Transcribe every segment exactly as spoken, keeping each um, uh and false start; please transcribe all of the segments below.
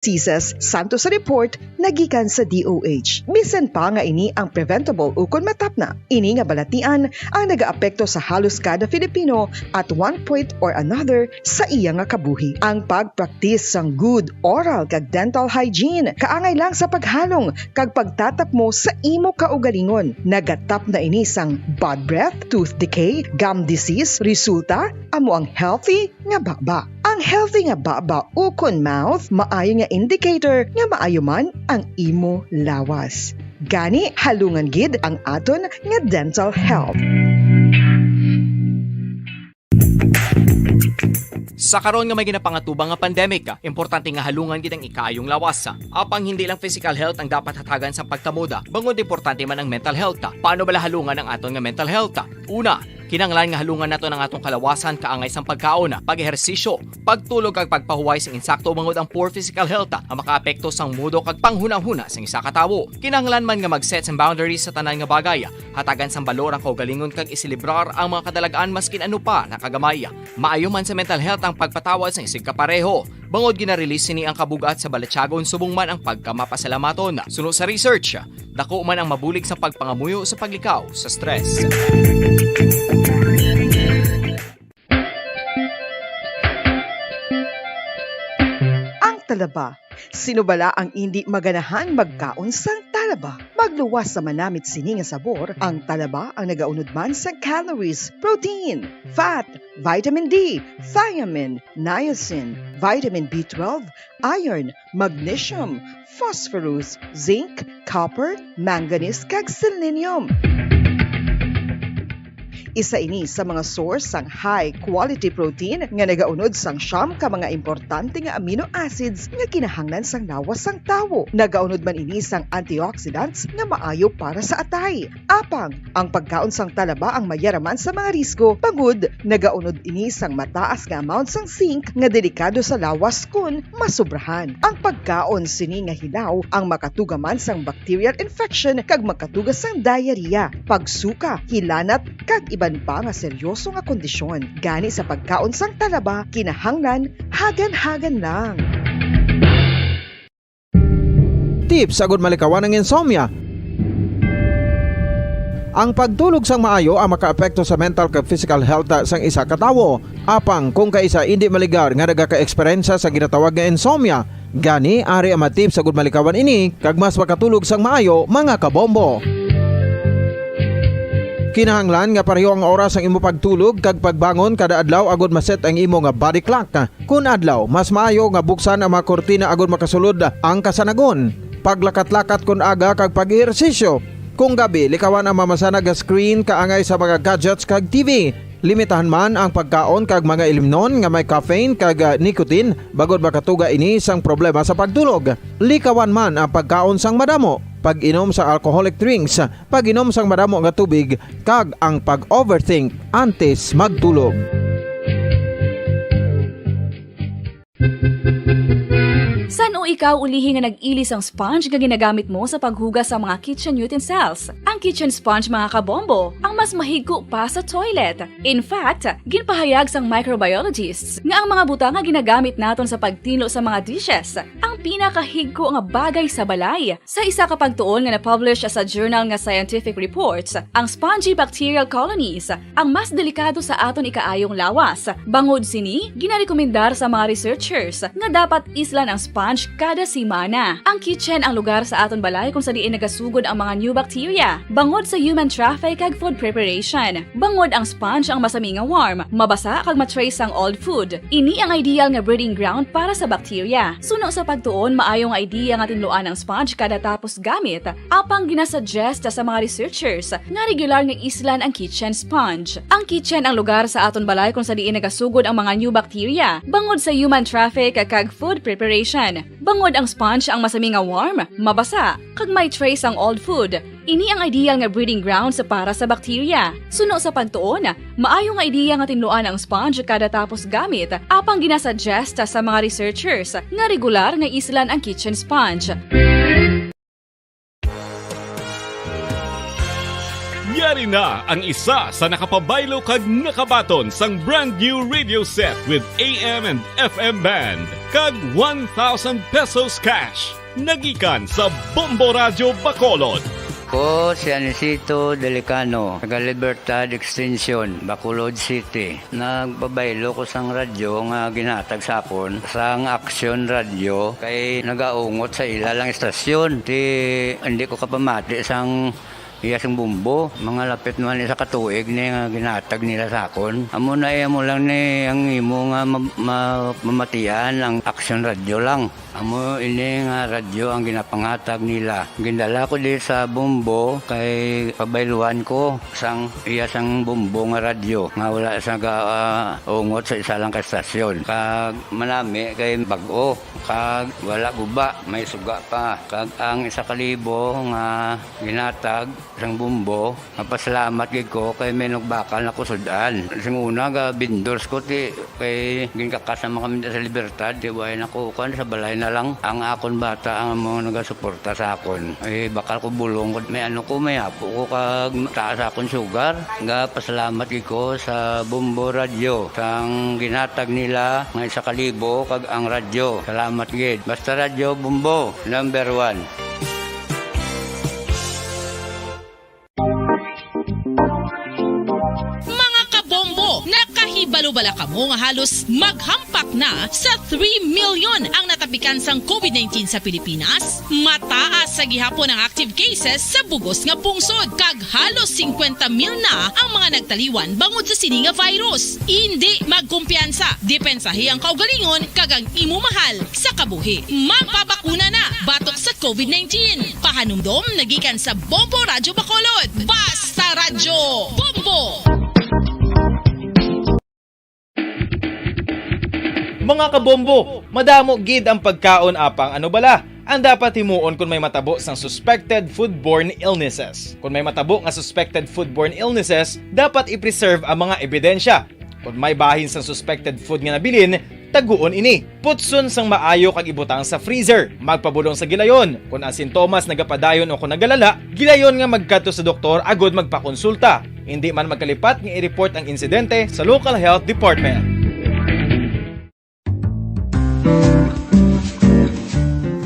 Diseases, santo sa report nagikan sa D O H. Bisan pa nga ini ang preventable ukon matapna, ini nga balatian ang nagaapekto sa halos kada Filipino at one point or another sa iya nga kabuhi. Ang pagpraktis sang good oral kag dental hygiene kaangay lang sa paghalong kag pagtatapmo sa imo kaugalingon. Nagatapna ini sang bad breath, tooth decay, gum disease, resulta amo ang healthy nga baba. Ang healthy nga baba ukon mouth maayo nga indicator nga maayo man ang imo lawas. Gani, halungan gid ang aton nga dental health. Sa karon nga may ginapangatubang nga pandemic, importante nga halungan gid ang ikaayong lawas. Apang hindi lang physical health ang dapat hatagan sang pagtamuda, bangod importante man ang mental health. Paano bala halungan ang aton nga mental health? Una, kinahanglan nga halungan naton ang atong kalawasan kaangay sang pagkaon, pag-ehersisyo, pagtulog kag pagpahuway sing insakto, bangod ang poor physical health ang makaapekto sang mudo kag panghunahuna sang isa ka tawo. Kinahanglan man nga mag-set sang boundaries sa tanan nga bagay, hatagan sang balor ang kaugalingon kag iselebrar ang mga kadalag-an maskin ano pa na kagamay. Maayo man sa mental health ang pagpatawad sang isigkapareho, bangod gina-release sini ang kabug-at sa balatyagon subong man ang pagkamapasalamaton. Suno sa research, dako man ang mabulig sa pagpangamuyo sa paglikaw sa stress. Ang talaba. Sino bala ang indi maganahan magkaon sang talaba? Magluwas sa manamit sini nga sabor, ang talaba ang nagaunod man sang calories, protein, fat, vitamin D, thiamine, niacin, vitamin B twelve, iron, magnesium, phosphorus, zinc, copper, manganese, kag selenium. Isa ini sa mga source sang high quality protein nga nagaunod sang siyam ka mga importante nga amino acids nga kinahanglan sang lawas sang tawo. Nagaunod man ini sang antioxidants nga maayo para sa atay. Apang, ang pagkaon sang talaba ang mayaraman sa mga risgo, bangod nagaunod ini sang mataas nga amount sang zinc nga delikado sa lawas kon masobrahan. Ang pagkaon sini nga hilaw ang makatuga man sang bacterial infection kag makatuga sang diarrhea, pagsuka, hilanat, kag iban pa nga seryoso nga kondisyon. Gani sa pagkaon sang talaba, kinahanglan hagan-hagan lang. Tips agud malikawan ang insomnia. Ang pagtulog sang maayo ang makaapekto sa mental kag physical health sang isa ka tawo. Apang kung kaisa indi maligar nga nagaka-eksperyensya sa ginatawag nga insomnia, gani ari ang mga tips agud malikawan ini kag mas makatulog sang maayo, mga kabombo. Kinahanglan nga pareho ang oras ang imo pagtulog kag pagbangon kada adlaw agud ma-set ang imo nga body clock. Kun adlaw, mas maayo nga buksan ang mga kurtina agud makasulod ang kasanagon, paglakat-lakat kun aga kag pag-ehersisyo. Kung gabi, likawan ang mamasanag nga screen kaangay sa mga gadgets kag T V. Limitahan man ang pagkaon kag mga ilimnon nga may caffeine kag, ah, nicotine, bangod makatuga ini sang problema sa pagtulog. Likawan man ang pagkaon sang madamo, pag-inom sa alcoholic drinks, pag-inom sang madamo nga tubig, kag ang pag-overthink antes magtulog. San-o ikaw ulihi nga nag-ili sang sponge nga ginagamit mo sa paghugas sa mga kitchen utensils? Ang kitchen sponge, mga kabombo, ang mas mahigko pa sa toilet. In fact, ginpahayag sang microbiologists nga ang mga butang nga ginagamit naton sa pagtinlo sa mga dishes ang pinakahigko nga bagay sa balay. Sa isa ka pagtuon nga na-publish sa journal nga Scientific Reports, ang spongy bacterial colonies ang mas delikado sa aton ikaayong lawas. Bangod sini, ginarekomendar sa mga researchers nga dapat islan ang sponge kada semana. Ang kitchen ang lugar sa aton balay kung sa diin nagasugod ang mga new bacteria, bangod sa human traffic kag food preparation. Bangod ang sponge ang masami nga warm, mabasa kag ma-trace ang old food. Ini ang ideal nga breeding ground para sa bacteria. Suno sa pagtuon, maayo nga idea nga tinluan ang sponge kada tapos gamit, apang ginasuggest sa mga researchers nga regular nga islan ang kitchen sponge. Ang kitchen ang lugar sa aton balay kung sa diin nagasugod ang mga new bacteria, bangod sa human traffic kag food preparation. Bangod ang sponge ang masami nga warm, mabasa, kag may trace ang old food. Ini ang ideal nga breeding grounds para sa bacteria. Suno sa pagtuon, maayo nga idea nga tinluan ang sponge kada tapos gamit, apang ginasuggest sa mga researchers nga regular nga islan ang kitchen sponge. Yari na ang isa sa nakapabaylo kag nakabaton sang brand new radio set with A M and F M band. kag one thousand pesos cash. Nagikan sa Bombo Radyo Bacolod. Ko si Anisito Delicano, taga Libertad Extension, Bacolod City. Nagpabaylo ko sang radyo nga ginhatag sa akon sang Aksyon Radyo kay nagaungot sa ila lang istasyon. Ti hindi ko kapamati sang iya sing Bombo. Mga lapit man isa ka tuig ni nga ginhatag nila sa akon. Amo na, eh, amo lang ni ang imo nga ma-, ma-, mamatian ang Aksyon Radyo lang. Amo ini nga radyo ang ginapanghatag nila. Gindala ko di sa Bombo kay pabayluan ko sang iya sang Bombo nga radyo nga wala sa ga-, ah, ungot sa isa lang ka estasyon. Kag manami kay bag-o, kag wala guba, may suga pa. Kag ang isa ka libo nga ginhatag sang Bombo, mapasalamat gid ko kay may nagbakal na kusud-an. Sing una, ga vendors ko, ti, kay ginkakas naman kami sa Libertad, ti, way na ko, kuwan, sa balay na lang. Ang akon bata ang mga nagasuporta sa akon. Ay, bakal ko bulong, may ano ko, may apo ko, kag taas akon sugar. Ga pasalamat gid ko sa Bombo Radyo, sang ginhatag nila nga isa ka libo, kag ang radyo. Salamat gid. Basta Radyo Bombo, number one. Mga kabombo, nakahibalo bala kamo nga halos maghampak na sa three million ang natapikan sang covid nineteen sa Pilipinas? Mataas sa gihapon ang active cases sa bugos nga pungsod, kag halos singkwenta mil na ang mga nagtaliwan bangod sa sini nga virus. Indi magkumpiyansa, depensahi ang kaugalingon kag ang imo mahal sa kabuhi. Magpabakuna na batok sa covid nineteen. Pahanumdom na gikan sa Bombo Radyo Bacolod. Basta Radyo, Bombo! Mga kabombo, madamo gid ang pagkaon, apang ano bala ang dapat himuon kon may matabo sang suspected foodborne illnesses? Kon may matabo nga suspected foodborne illnesses, dapat i-preserve ang mga ebidensya. Kon may bahin sang suspected food nga nabilin, taguon ini. Putson sang maayo kag ibutang sa freezer. Magpabulong sa gilayon kon ang sintomas nagapadayon o kon nagalala. Gilayon nga magkadto sa doktor agud magpakonsulta. Indi man magkalipat nga i-report ang insidente sa local health department.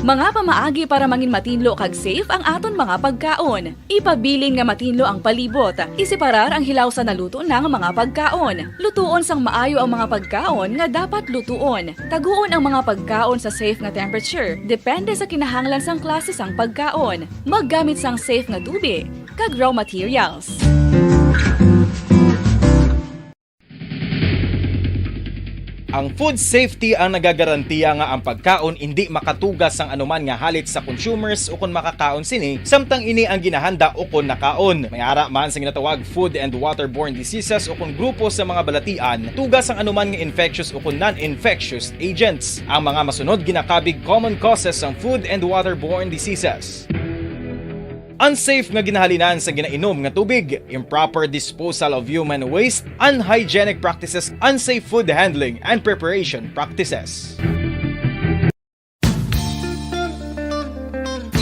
Mga pamaagi para mangin matinlo kag safe ang aton mga pagkaon. Ipabilin nga matinlo ang palibot. Iseparar ang hilaw sa naluto na nga mga pagkaon. Lutuon sang maayo ang mga pagkaon nga dapat lutuon. Taguon ang mga pagkaon sa safe nga temperature, depende sa kinahanglan sang klase sang pagkaon. Maggamit sang safe nga tubig kag raw materials. Ang food safety ang nagagarantiya nga ang pagkaon indi makatuga sang anuman nga halit sa consumers ukon makakaon sini, samtang ini ang ginahanda ukon nakaon. May ara man sa ginatawag food and waterborne diseases ukon grupo sa mga balatian, tuga sang anuman nga infectious ukon non-infectious agents. Ang mga masunod ginakabig common causes sang food and waterborne diseases. Unsafe nga ginahalinan sa ginainom nga tubig, improper disposal of human waste, unhygienic practices, unsafe food handling and preparation practices.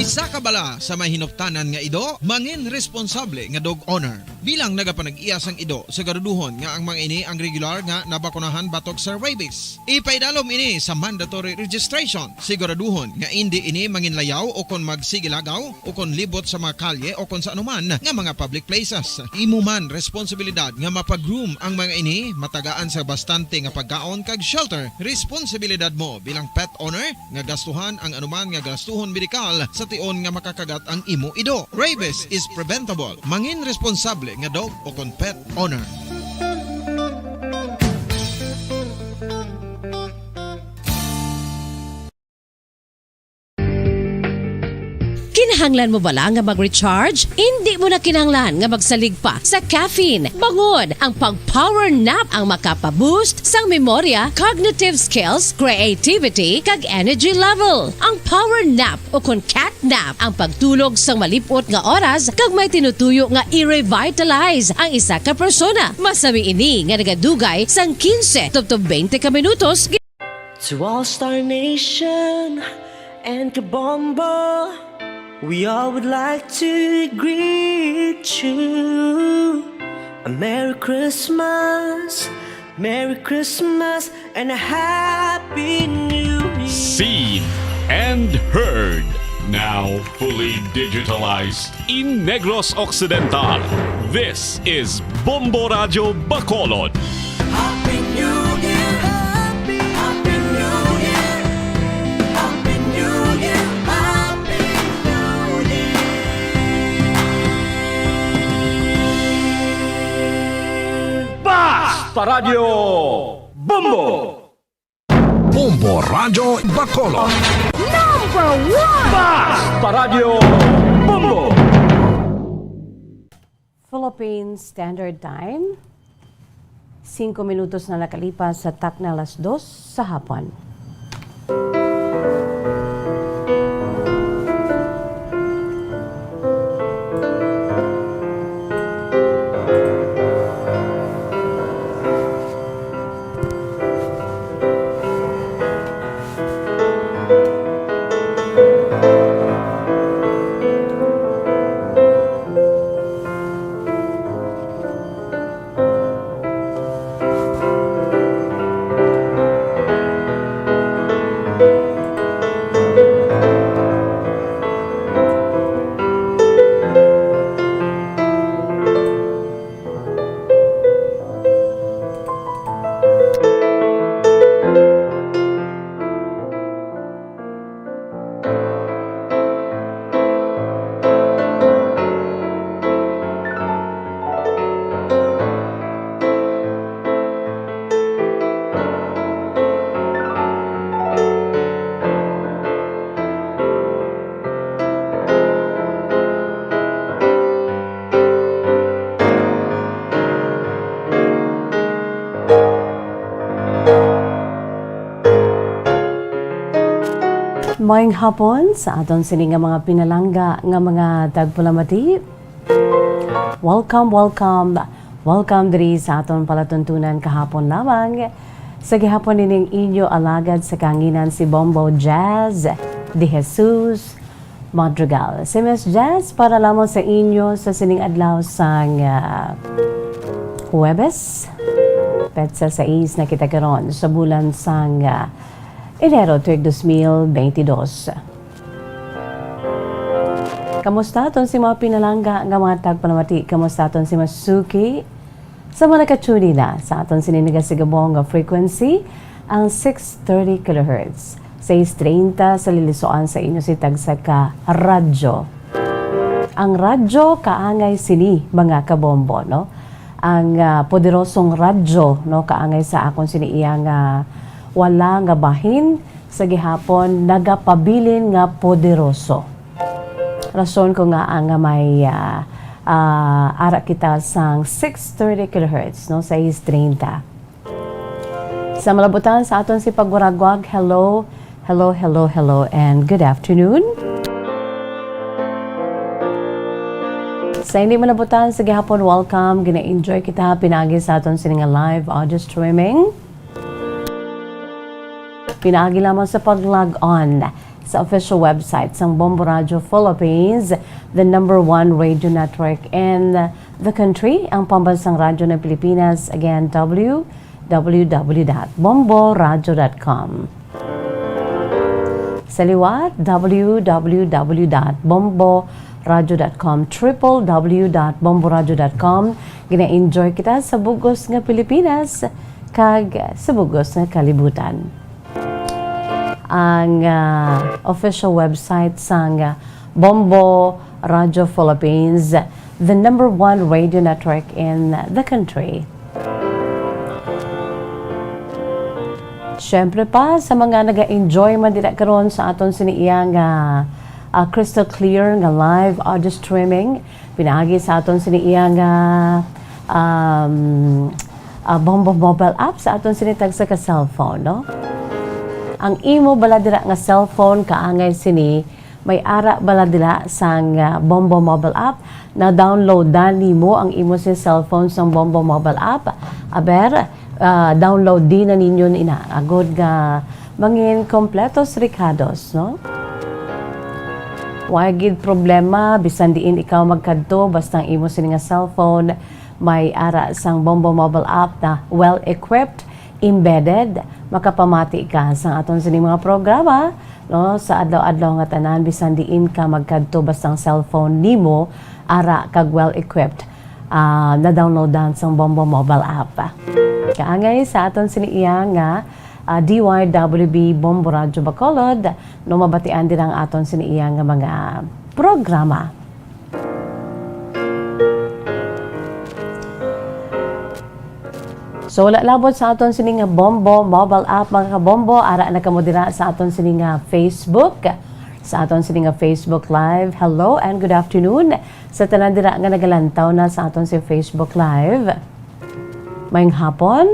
Isa ka bala sa may hinuptanan nga ido, mangin responsable nga dog owner. Bilang nagapanag-iya sang ido, siguraduhon nga ang mga ini ang regular nga nabakunahan batok sa rabies. Ipaidalom ini sa mandatory registration. Siguraduhon nga indi ini manginlayaw o kon magsigilagaw o kon libot sa mga kalye o kon sa anuman nga mga public places. Imo man responsibilidad nga mapag-groom ang mga ini, matagaan sa bastante nga pagkaon kag shelter. Responsibilidad mo bilang pet owner nga gastuhan ang anuman nga gastuhon medikal sa tion nga makakagat ang imo ido. Rabies is preventable. Mangin responsable nga dog o kon pet owner. Kinahanglan mo bala nga mag-recharge? Indi mo na kinahanglan nga magsalig pa sa caffeine. Bangon, ang pag-power nap ang makapa-boost sang memorya, cognitive skills, creativity, kag energy level. Ang power nap o kon cat nap ang pagtulog sang malip-ot nga oras kag may tinutuyo nga i-revitalize ang isa ka persona. Masami ini nga nagadugay sang quince tubtob twenty ka minutos. To All Star Nation and Kabombo, we all would like to greet you a Merry Christmas, Merry Christmas, and a Happy New Seen and heard. Now fully digitalized in Negros Occidental. This is Bombo Radyo Bacolod. Happy New Year! Happy, Happy New Year! Happy New Year! Happy New Year! Basta Radyo Bombo! Bombo Radyo Bacolod. Number one! Basta Radyo Bombo! Philippine Standard Time, singko minutos na nakalipas sa takna alas dos sa hapon. Maayong hapon sa aton sini nga mga pinalangga nga mga tagpalamati. Welcome, welcome, welcome diri sa aton palatuntunan kahapon lamang. Sa gihapon nining inyo alagad sa kahanginan si Bombo Jazz de Jesus Madrigal. Si Miss Jazz para lamang sa inyo sa sining adlaw sang, ah, Huwebes. Petsa sais na kita karon sa bulan sang, ah, Enero, tuig dos mil beintidos. Kamusta aton si mga pinalangga nga mga tagpalamati? Kamusta aton si Masuki? Sa mga nakatune in na sa aton sini nagasigabong nga frequency, ang six thirty kilohertz, sais treinta sa lilisuan sa inyo si tagsa ka radyo. Ang radyo kaangay sini, mga kabombo, no? Ang, ah, poderosong radyo, no, kaangay sa akon sini iya nga wala nga bahin, sa gihapon nagapabilin nga poderoso. Rason ko nga ang may, ah, ah, ara kita sang six thirty kilohertz, no, sais treinta. Sa malabutan sa aton si pagwaragwag, hello, hello, hello, hello, and good afternoon. Sa hindi malabutan sa gihapon, welcome. Gina-enjoy kita pinaagi sa aton sini nga live audio streaming. Pinaagi lamang sa pag-log on sa official website sang Bombo Radio Philippines, the number one radio network in the country, ang pambansang radyo ng Pilipinas. Again, w w w dot bombo radio dot com. Sa liwat, w w w dot bombo radio dot com, triple w dot bombo radio dot com. Gina-enjoy kita sa bugos nga Pilipinas kag sa bugos nga kalibutan. Ang, ah, official website sang, ah, Bombo Radio Philippines, the number one radio network in the country. Siyempre pa, sa mga naga-enjoy man dira karon sa aton sini iya nga, ah, crystal clear nga live audio streaming, pinaagi sa aton sini iya nga, um, ah, Bombo mobile app sa aton sini tagsa ka cellphone, no? Ang imo bala dira nga cellphone kaangay sini, may ara bala dira sang, ah, Bombo mobile app? Na-download na nimo ang imo sing cellphone sang Bombo mobile app? Aber, ah, download din na ninyo ina agod nga mangin kompletos rekados, no? Wa gid problema, bisan diin ikaw magkadto, basta ang imo sini nga cellphone may ara sang Bombo mobile app na well-equipped, embedded, makapamati ka sa aton sining mga programa, no, sa adlaw-adlaw nga tanan, bisan diin ka magkadto, basta ang cellphone nimo ara kag well-equipped. Ah, na-downloadan sang Bombo mobile app. Kaangay sa aton sini iya nga, ah, D Y W B Bombo Radyo Bacolod, no, mabatian dira ang aton sini iya nga mga programa. So, wala labot sa aton sini nga Bombo mobile app, mga kabombo. Ara na kamo dira sa aton sini nga Facebook, sa aton sini nga Facebook Live. Hello and good afternoon sa tanan dira nga nagalantaw na sa aton si Facebook Live. Mayong hapon.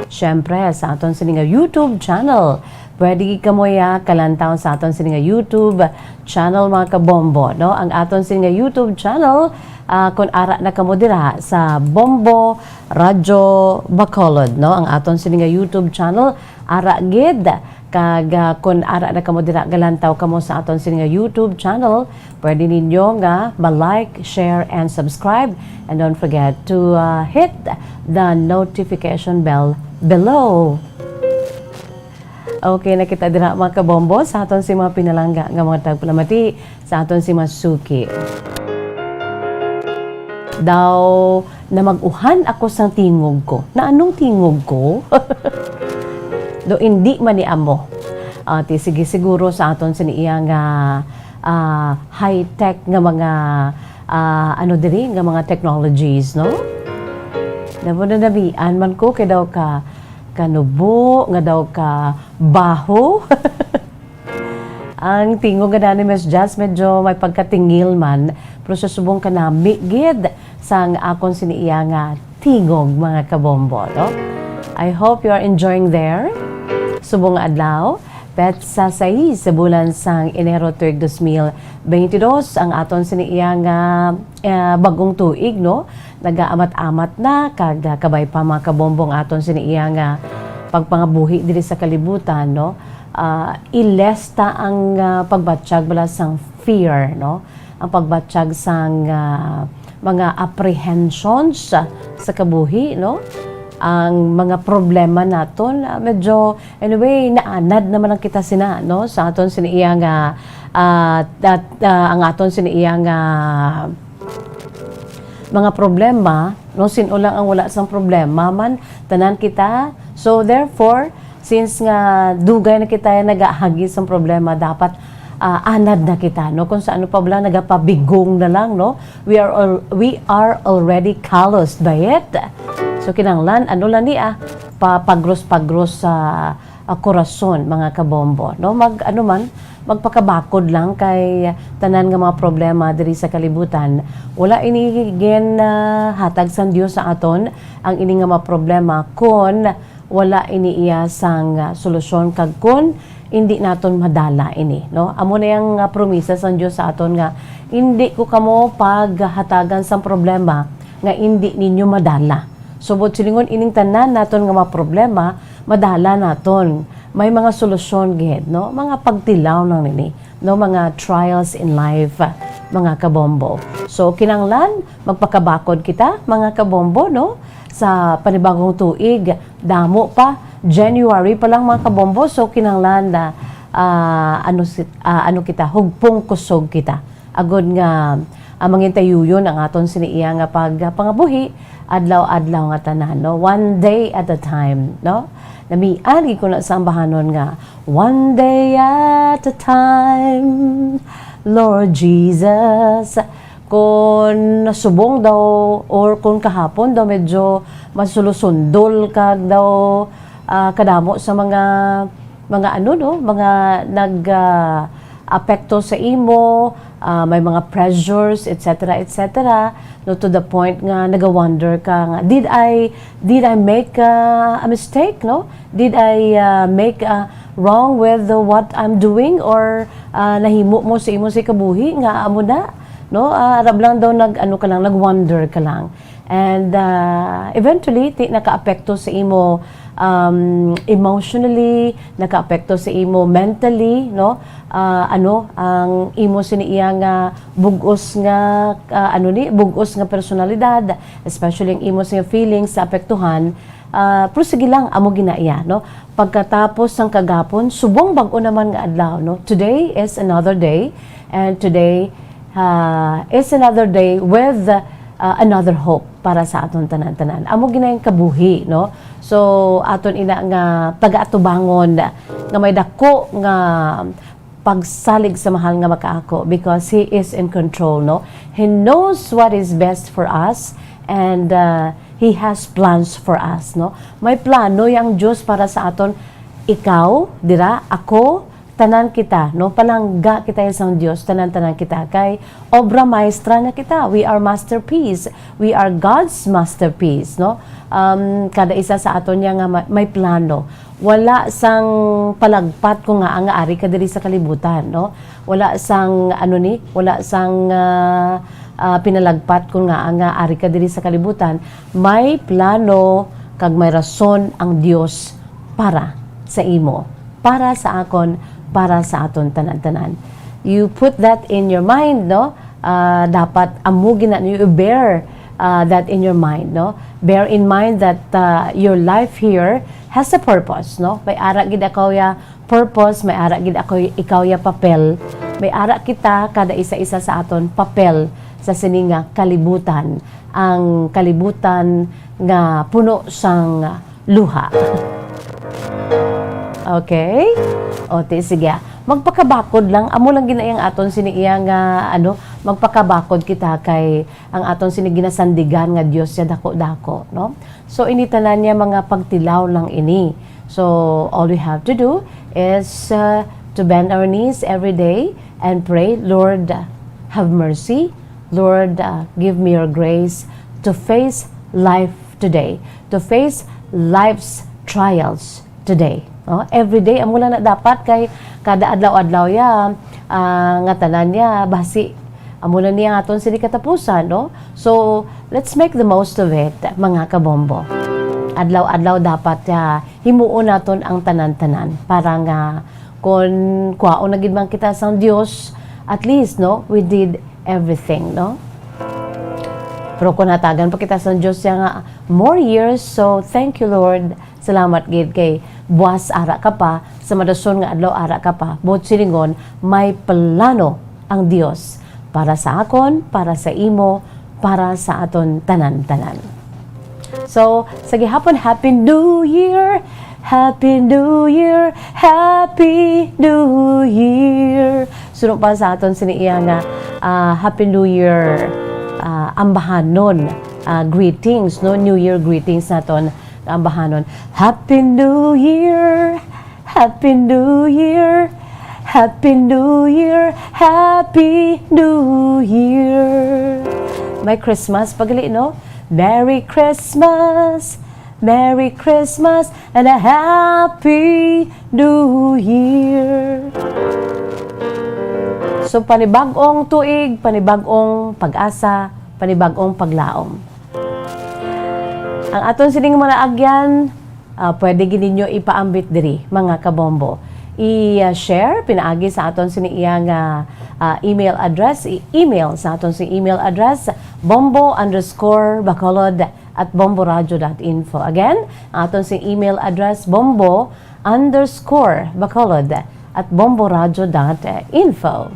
Siyempre, sa aton sini nga YouTube channel. Pwede kamo ya kalantaw sa aton sini nga YouTube channel, mga kabombo, no? Ang aton sini nga YouTube channel, ah, kung ara na kamo dira sa Bombo Radyo Bacolod, no? Ang aton sini nga YouTube channel, ara gid. Kag, ah, kung ara na kamo dira, galantaw kamo sa aton sini nga YouTube channel, pwede ninyo nga ma-like, share, and subscribe. And don't forget to, ah, hit the notification bell below. Okay, nakita dira, mga kabombo, sa aton si mga pinalangga nga mga tagpalamati, sa aton si mga suki. Daw na mag-uhan ako sang tingog ko. Na anong tingog ko? Do hindi man ni amo. Ah, ti sige siguro sa aton sini iya nga, ah, high-tech nga mga, ah, ano diri, nga mga technologies, no? Daw na nabian man ko kay daw ka kanubo, nga daw ka baho. Ang tingog nga ni Miss Jazz medyo may pagkatingil man, pero sa subong kanami gid sang akon sini iya nga tingog, mga kabombo, no? I hope you are enjoying there. Subong nga adlaw, petsa sais sa bulan sang Enero tuig dos mil beintidos, ang aton sini iya nga, eh, bagong tuig, no? Nagaamat-amat na, kag, ah, kabay pa, mga kabombo, ang aton sini iya nga pagpangabuhi diri sa kalibutan, no? Ah, ilesta ang, ah, pagbatyag bala sang fear, no? Ang pagbatyag sang, ah, mga apprehensions sa, sa kabuhi, no? Ang mga problema naton, ah, medyo, anyway, naanad naman lang kita sina, no? Sa aton sini iya nga, ah, at, ah, ang aton sini iya nga mga problema, no? Sin-o lang ang wala sang problema man, tanan kita. So, therefore, since nga dugay na kita nagaagi sang problema, dapat, ah, anad na kita, no? Kung sa ano pa bala, nagapabigong na lang, no? We are al-, we are already calloused by it. So, kinahanglan, ano lang ni, ah, pa-, pagros-pagros sa, ah, korason, mga kabombo, no? Mag-, ano man, magpakabakod lang kay tanan nga mga problema diri sa kalibutan. Wala ini gin, ah, hatag sang Dios sa aton ang ini nga mga problema kon wala ini iya sang, ah, solusyon kag kon hindi naton madala ini, no? Amo na yang, ah, promisa sang Dios sa aton nga, "Hindi ko kamo paghatagan sang problema nga hindi ninyo madala." Subot silingon, ining tanan naton nga mga problema, madala naton. May mga solusyon gid, no? Mga pagtilaw lang nini, no? Mga trials in life, ah, mga kabombo. So, kinahanglan, magpakabakod kita, mga kabombo, no? Sa panibagong tuig, damo pa, January pa lang, mga kabombo. So, kinahanglan na, ah, ano si-, ah, ano kita, hugpong kusog kita. Agod nga, ah, mangintayuyon ang aton sini iya nga pagpangabuhi, adlaw-adlaw nga tanan, no? One day at a time, no? Namian gid ko na sa ambahanon nga, "One day at a time, Lord Jesus." Kung nasubong daw, or kung kahapon daw medyo masulusundol kag daw, ah, kadamo sa mga, mga ano, no? Mga nag, ah, apekto sa imo, ah, may mga pressures, et cetera, et cetera, no, to the point nga naga-wonder ka nga, "Did I, did I make, ah, a mistake, no? Did I, ah, make, ah, wrong with, uh, what I'm doing?" Or, ah, nahimo mo sa imo sa kabuhi nga amo na, no? Ah, arab lang daw nag, ano ka lang, nag-wonder ka lang. And, ah, eventually, ti-, nakaapekto sa imo, um, emotionally, nakaapekto sa imo mentally, no? Ah, ano, ang imo sini iya nga bug-os nga, ah, ano ni, bug-os nga personalidad, especially ang imo sini feelings sa apektuhan, Ah, pero sige lang, amo gina iya, no? Pagkatapos sang kagapon, subong bag-o naman nga adlaw, no? Today is another day, and today, ah, is another day with, ah, another hope para sa aton tanan-tanan. Amo gina ang kabuhi, no? So, aton ina nga pagaatubangon nga may dako nga pagsalig sa mahal nga makaako, because He is in control, no? He knows what is best for us, and, uh, He has plans for us, no? May plano yang Dios para sa aton. Ikaw, dira, ako, tanan kita, no? Palangga kita sang Dios, tanan-tanan kita. Kay obra maestra na kita. We are masterpiece. We are God's masterpiece, no? Um, kada isa sa aton niya nga ma-, may plano. Wala sang palagpat ko nga nga ari ka diri sa kalibutan, no? Wala sang, ano ni, wala sang, ah, ah, pinalagpat ko nga nga ari ka diri sa kalibutan. May plano kag may rason ang Dios para sa imo, para sa akon, para sa aton tanan-tanan. You put that in your mind, no? Ah, dapat amo gina, you bear, ah, that in your mind, no? Bear in mind that, ah, your life here has a purpose, no? May ara gid ako ya purpose, may ara gid ako, ikaw ya papel. May ara kita, kada isa-isa sa aton papel sa sini nga kalibutan, ang kalibutan nga puno sang luha. Okay? O, ti, sige. Magpakabakod lang. Amo lang gina iya ang aton sini iya nga, ano, magpakabakod kita kay ang aton sini ginasandigan nga Dios siya dako-dako, no? So, ini tanan niya mga pagtilaw lang ini. So, all we have to do is, uh, to bend our knees every day and pray, "Lord, have mercy. Lord, uh, give me your grace to face life today, to face life's trials today." Oh, every day, amo lang na dapat kay kada adlaw-adlaw ya, ah, nga tanan niya, basi, amo lang niya ang aton sini katapusan, no? So, let's make the most of it, mga kabombo. Adlaw-adlaw dapat, ah, himuon naton ang tanan-tanan para nga kon kwaon na gid man kita sang Dios, at least, no, we did everything, no? Pero kung hatagan pa kita sang Dios siya nga more years, so thank you, Lord. Salamat gid kay buas ara ka pa, sa madason nga adlaw ara ka pa. Buot silingon, may plano ang Dios para sa akon, para sa imo, para sa aton tanan-tanan. So, sa gihapon, Happy New Year! Happy New Year! Happy New Year! Suno pa sa aton sini iya nga, ah, Happy New Year, ah, ambahanon, ah, greetings, no? New Year greetings naton ambahanon. Happy New Year! Happy New Year! Happy New Year! Happy New Year! May Christmas pa gali, no? Merry Christmas! Merry Christmas and a Happy New Year! So, panibag-ong tuig, panibag-ong pag-asa, panibag-ong paglaom. Ang aton sining mga agyan, ah, pwede gid ninyo ipaambit diri, mga kabombo. I-share pinaagi sa aton sini iya nga, ah, email address, i-email sa aton sini email address, bombo underscore bacolod at bomboradio dot info. Again, ang aton sini email address, bombo underscore bacolod at bomboradio dot info.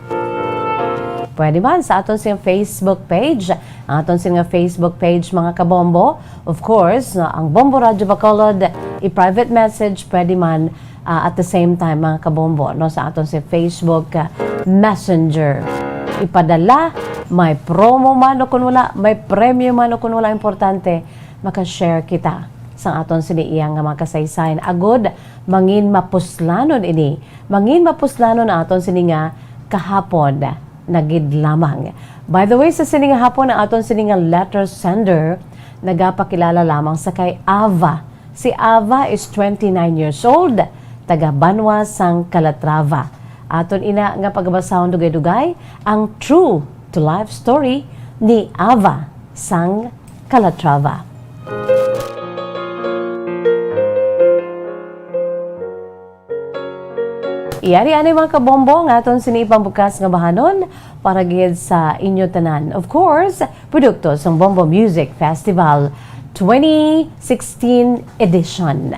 Pwede man sa aton sing Facebook page. Ang aton sing nga Facebook page, mga kabombo, of course, no, ang Bombo Radyo Bacolod, i-private message, pwede man, ah, at the same time, mga kabombo, no, sa aton sing Facebook, ah, Messenger. Ipadala, may promo man o kun wala, may premyo man o kun wala, importante, maka-share kita sa aton sini iya nga mga kasaysayan. Agod, mangin mapuslanon ini. Mangin mapuslanon ang aton sini nga kahapon na gid lamang. By the way, sa sini nga hapon, ang aton sini nga letter sender nagapakilala lamang sa kay Ava. Si Ava is twenty-nine years old, taga Banwa sang Calatrava. Aton ina nga pagabasahon dugay-dugay ang true to life story ni Ava sang Calatrava. Yari anay, mga kabombo, nga aton sini ipambukas nga bahanon para gid sa inyo tanan. Of course, produkto sang Bombo Music Festival twenty sixteen edition.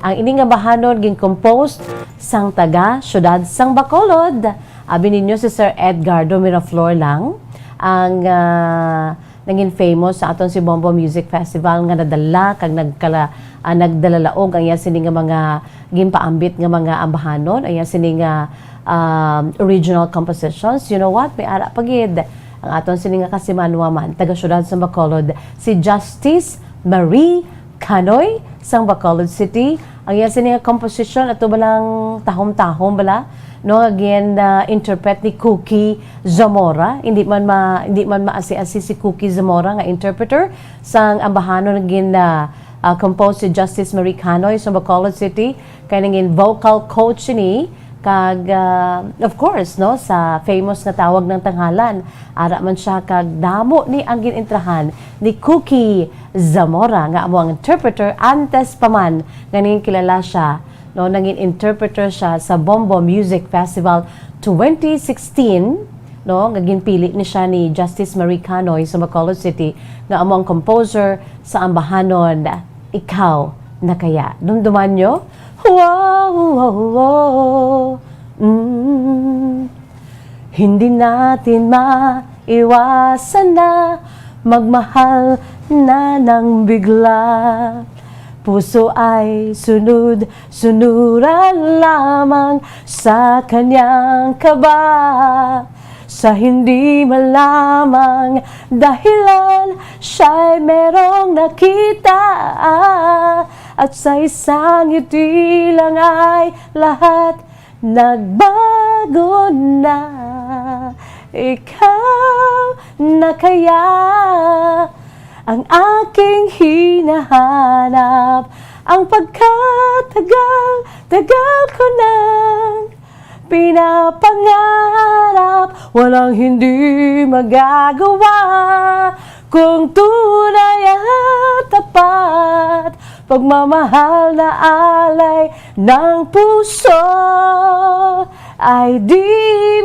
Ang ini nga ambahanon gin-compose sang taga siyudad sang Bacolod. Abi ninyo si Sir Edgardo Miraflor lang ang, ah, nangin famous sa aton si Bombo Music Festival nga nadala kag nagkala-, ah, nagdalalaog ang iya sini nga mga ginpaambit nga mga ambahanon, ang iya sini nga, um, original compositions. You know what? May ara pa gid ang aton sini nga kasimanwa man, taga siyudad sa Bacolod, si Justice Marie Canoy sang Bacolod City. Ang iya sini nga komposisyon ato ba lang tahom-tahom bala, no, nga gin, ah, interpret ni Cookie Zamora. Hindi man ma-, hindi man maasi-asi si Cookie Zamora nga interpreter sang ambahanon nga gin, ah, ah, compose si Justice Marie Canoy sa Bacolod City, kay nangin vocal coach ni, kag, ah, of course, no, sa famous nga Tawag ng Tanghalan. Ara man siya kag damo ni ang gin-entrahan ni Cookie Zamora nga amo ang interpreter antes pa man nga nangin kilala siya, no, nangin interpreter siya sa Bombo Music Festival twenty sixteen, no, nga ginpili ni siya ni Justice Marie Canoy sa Bacolod City nga amo ang composer sa ambahanon Ikaw na Kaya. Dumduman nyo? Wow, wow, wow. Mm. Hindi natin maiwasan na magmahal na ng bigla. Puso ay sunod-sunuran lamang sa kanyang kaba. Sa hindi malamang dahilan, siya'y merong nakita. At sa isang ngiti lang ay lahat nagbago na. Ikaw na kaya ang aking hinahanap, ang pagkatagal-tagal ko nang pinapangarap, walang hindi magagawa kung tunay at tapat. Pagmamahal na alay ng puso ay di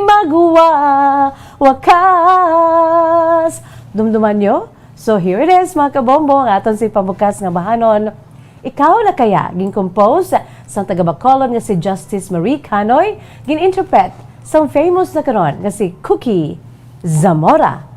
magwawakas. Dumduman nyo? So here it is, mga kabombo, ang aton si pamukas nga bahanon. Ikaw na kaya, gin-compose sang taga Bacolod nga si Justice Marie Canoy, gin-interpret sang famous na karon nga si Cookie Zamora.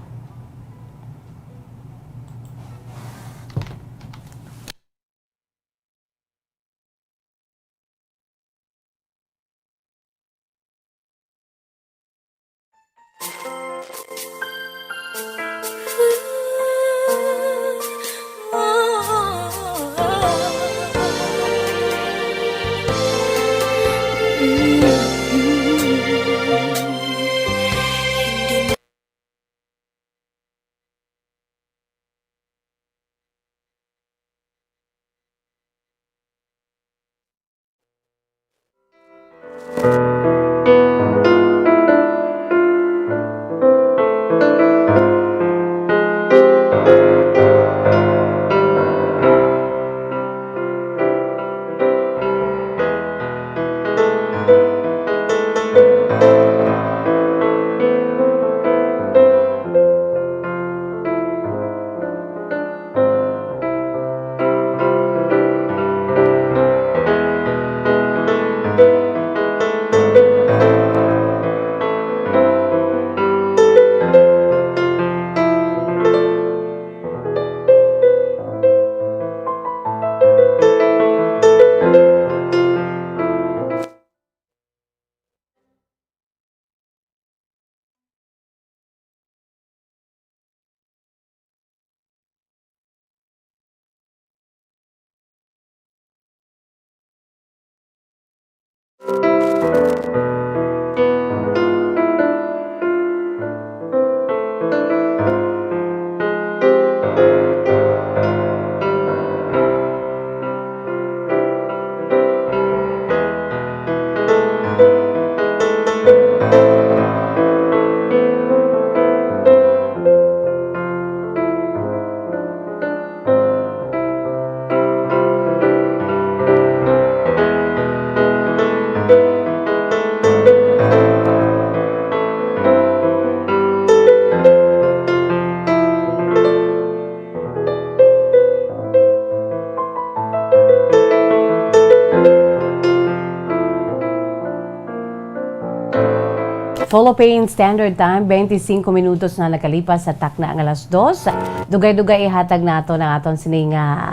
Philippine Standard Time, twenty-five minutos na nakalipas sa takna nga alas dos. Dugay-dugay ihatag nato na aton sini nga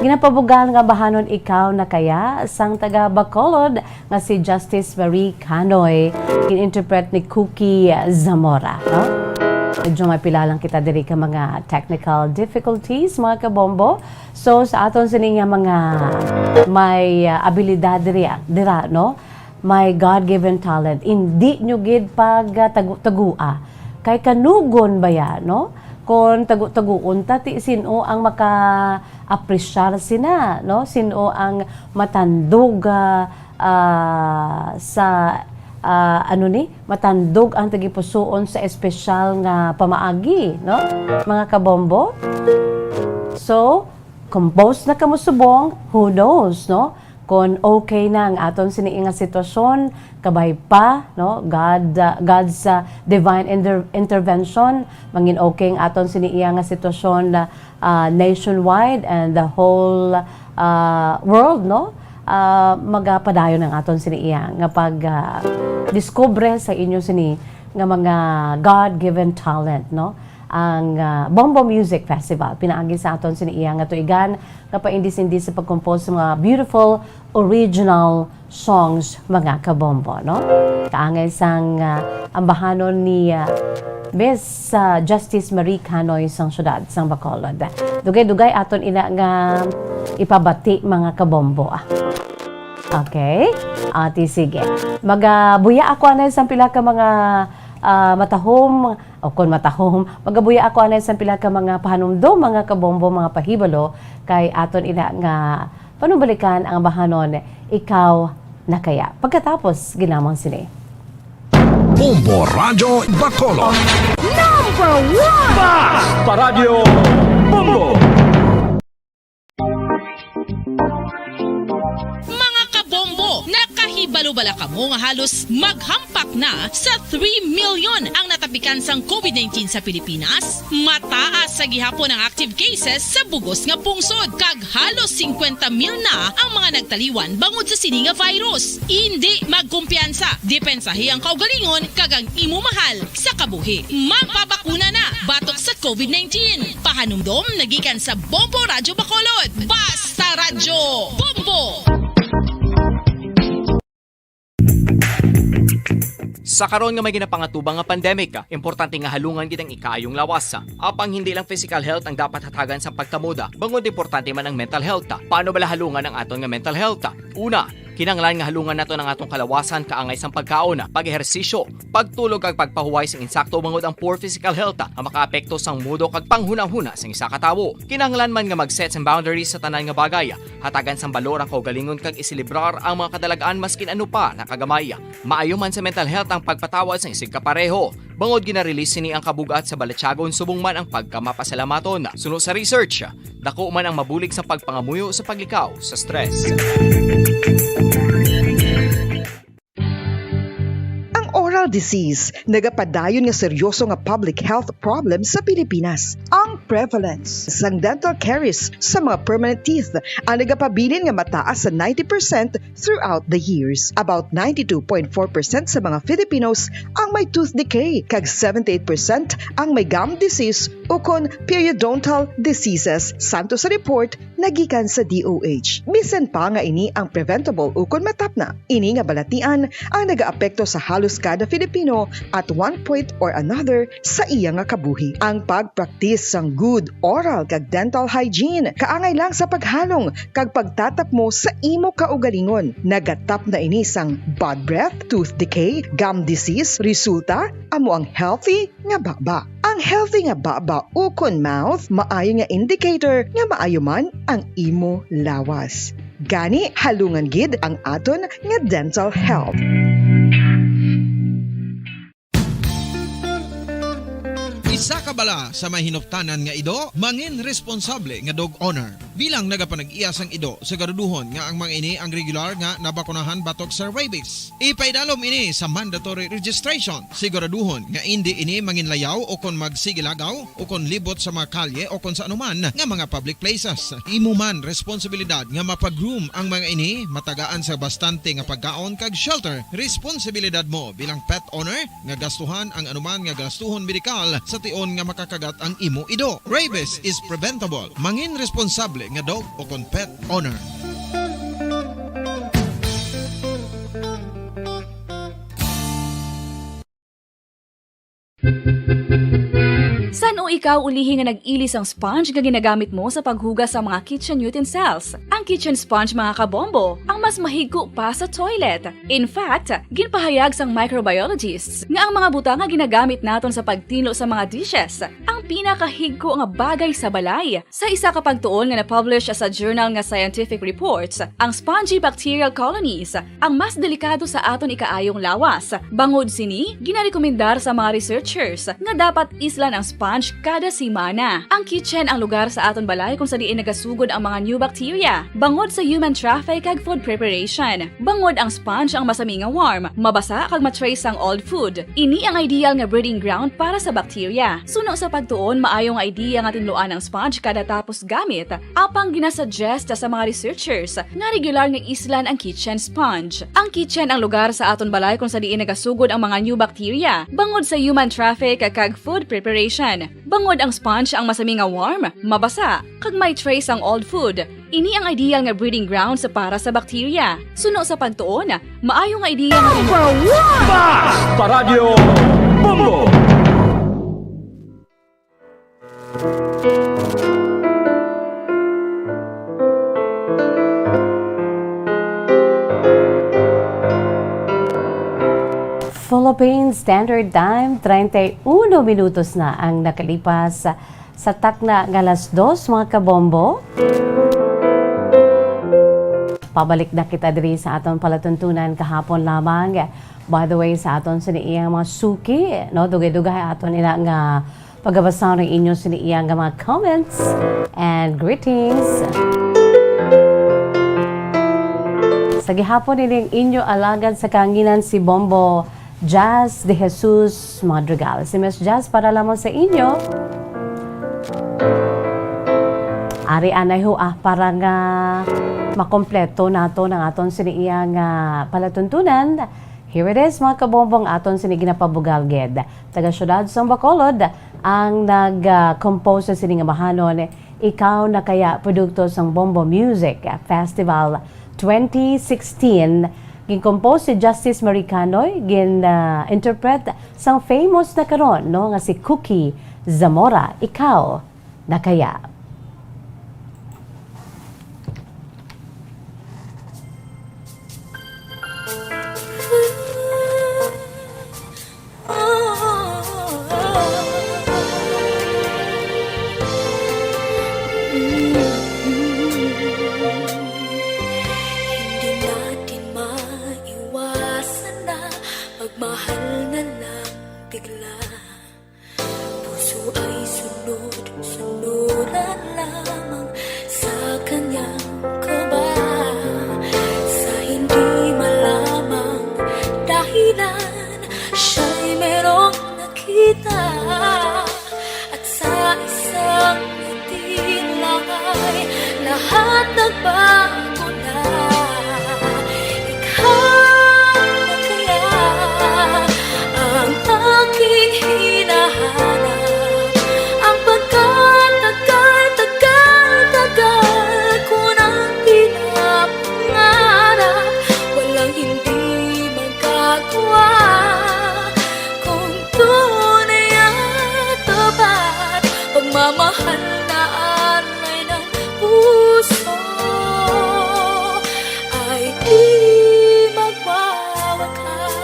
ginapabugal nga bahanon, Ikaw na Kaya, sang taga Bacolod nga si Justice Marie Canoy, in-interpret ni Cookie Zamora, no? Medyo may pila lang kita diri ka mga technical difficulties, mga kabombo. So, sa aton sini nga mga may, ah, abilidad diri, ah, dira, no? May God-given talent. Hindi nyo gid pag, ah, tagu-, tagua. Kay kanugon ba ya, no? Kung tagu-, taguon ta, ti sino ang maka-apresyar sina, no? Sino ang matandog, ah, ah, sa, ah, ano ni? Matandog ang tagipusuon sa espesyal nga pamaagi, no? Mga kabombo? So, compose na kamo subong, who knows, no? Kon okay na ang aton sini nga sitwasyon, kabay pa, no? God, uh, God's, uh, divine inter-, intervention, mangin okay ang aton sini nga sitwasyon, uh, uh, nationwide and the whole, uh, world, no? Uh, magapadayon ang aton sini nga pag, uh, diskubre sa inyo sini nga mga God-given talent, no? Ang, ah, Bombo Music Festival, pinaagi sa aton sini iya nga tuigan nga paindis-indis sa pag-compose sa mga beautiful original songs, mga kabombo, no? Kaangay sang, ah, ambahanon ni, ah, Miss, ah, Justice Marie Canoy sang siyudad sang Bacolod. Dugay-dugay aton ina nga ipabati, mga kabombo, ah. Okay? Ati, sige. Magabuya ako anay sang pila ka mga, ah, matahom, o kon matahom, magabuya ako anay sang pila ka mga pahanumdom, mga kabombo, mga pahibalo, kay aton ina nga panubalikan ang bahanon, Ikaw na Kaya. Pagkatapos, ginamang sini. Bombo Radyo Bacolod. Number one! Basta Radyo Bombo! Mga kabombo, nakahibalo bala kamo nga halos maghampak na sa three million ang natapikan sang covid nineteen sa Pilipinas? Mataas sa gihapon ang active cases sa bugos nga pungsod, kag halos singkwenta mil na ang mga nagtaliwan bangod sa sini nga virus. Indi magkumpiyansa, depensahi ang kaugalingon kag ang imo mahal sa kabuhi. Magpabakuna na batok sa covid nineteen. Pahanumdom nagikan sa Bombo Radyo Bacolod. Basta Radyo Bombo! Sa karon nga may ginapangatubang nga pandemic, importante nga halungan gid ang ikaayong lawas. Apang hindi lang physical health ang dapat hatagan sa pagtamod, bangod importante man ang mental health. Paano bala halungan ang aton nga mental health? Una, kinahanglan nga halungan naton ang aton kalawasan kaangay sang pagkaon, pag-ehersisyo, pagtulog kag pagpahuway sing insakto, bangod ang poor physical health ang makaapekto sang mudo kag panghunahuna sang isa ka tawo. Kinahanglan man nga mag-set sang boundaries sa tanan nga bagay, hatagan sang balor ang kaugalingon kag iselebrar ang mga kadalag-an maskin ano pa na kagamay. Maayo man sa mental health ang pagpatawad sang isigkapareho, bangod gina-release sini ang kabug-at sa balatyagon subong man ang pagkamapasalamaton. Suno sa research, dako man ang mabulig sa pagpangamuyo sa paglikaw sa stress. Ang oral disease nagapadayon nga seryoso nga public health problem sa Pilipinas. Ang prevalence sang dental caries sa mga permanent teeth ang nagapabilin nga mataas sa ninety percent throughout the years. About ninety-two point four percent sa mga Filipinos ang may tooth decay, kag seventy-eight percent ang may gum disease ukon periodontal diseases, santo sa report nagikan sa D O H. Bisan pa nga ini ang preventable ukon matapna, ini nga balatian ang nagaapekto sa halos kada Filipino at one point or another sa iya nga kabuhi. Ang pagpraktis sang good oral kag dental hygiene kaangay lang sa paghalong kag pagtatapmo sa imo kaugalingon. Nagatapna ini sang bad breath, tooth decay, gum disease, resulta amo ang healthy nga baba. Ang healthy nga baba ukon mouth maayo nga indicator nga maayo man ang imo lawas. Gani, halungan gid ang aton nga dental health. Sa kabala sa may hinuptanan nga ido, mangin responsable nga dog owner. Bilang nagapanag-iya sang ido, siguraduhon nga ang mga ini ang regular nga nabakunahan batok sa rabies. Ipaidalom ini sa mandatory registration. Siguraduhon nga indi ini manginlayaw o kon magsigilagaw o kon libot sa mga kalye o kon sa anuman nga mga public places. Imo man responsibilidad nga mapag-groom ang mga ini, matagaan sa bastante nga pagkaon kag shelter. Responsibilidad mo bilang pet owner nga gastuhan ang anuman nga gastuhon medikal sa tion nga makakagat ang imo ido. Rabies is preventable. Mangin responsable nga dog o kon pet owner. San-o ikaw ulihi nga nag-ili sang sponge nga ginagamit mo sa paghugas sa mga kitchen utensils? Ang kitchen sponge, mga kabombo, ang mas mahigko pa sa toilet. In fact, ginpahayag sang microbiologists nga ang mga butang nga ginagamit naton sa pagtinlo sa mga dishes ang pinakahigko nga bagay sa balay. Sa isa ka pagtuon nga na-publish sa journal nga Scientific Reports, ang spongy bacterial colonies ang mas delikado sa aton ikaayong lawas. Bangod sini, ginarekomendar sa mga researchers nga dapat islan ang sponge kada semana. Ang kitchen ang lugar sa aton balay kung sa diin nagasugod ang mga new bacteria, bangod sa human traffic kag food preparation. Bangod ang sponge ang masami nga warm, mabasa kag ma-trace sang old food. Ini ang ideal nga breeding ground para sa bacteria. Suno sa pagtuon, maayo nga idea nga tinluan ang sponge kada tapos gamit. Apang ginasuggest sa mga researchers nga regular nga islan ang kitchen sponge. Ang kitchen ang lugar sa aton balay kung sa diin nagasugod ang mga new bacteria, bangod sa human traffic kag food preparation. Bangod ang sponge ang masami nga warm, mabasa, kag may trace ang old food. Ini ang ideal nga breeding grounds para sa bacteria. Suno sa pagtuon, maayo nga idea nga Number one! Basta Radyo Bombo! Philippine Standard Time, treinta y uno minutos na ang nakalipas sa takna nga alas dos, mga kabombo. Pabalik na kita diri sa aton palatuntunan kahapon lamang. By the way, sa aton sini iyang mga suki, no, dugay-dugay aton ina nga pagabasa ng inyo sini iyang mga comments and greetings. Sa gihapon, ini ang inyo alagad sa kahanginan, si Bombo Jazz De Jesus Madrigal. Si Miss Jazz, para lamang sa inyo. Ari anay ho, ah, para nga makompleto nato ang aton sini iyang, ah, palatuntunan. Here it is, mga kabombo, ang aton sini ginapabugal gid. Taga siyudad sang Bacolod ang nag, ah, compose sini nga bahanon, Ikaw Na Kaya, produkto sang Bombo Music Festival twenty sixteen. Gin-compose si Justice Marie Canoy, gin, ah, interpret sang famous na karon, no, nga si Cookie Zamora, Ikaw Na Kaya. Hindi natin maiwasan na magmahal na lang bigla. Puso ay sunod-sunuran lamang sa kanyang kaba. Sa hindi malamang dahilan, siya'y merong nakita. At sa isang ngiti lang ay lahat nagbago na. Ikaw na kaya ang aking hinahanap, ang pagkatagal-tagal-tagal ko nang pinapangarap, walang hindi magagawa. Kung tunay at tapat, pagmamahal na alay ng puso ay di magwawakas.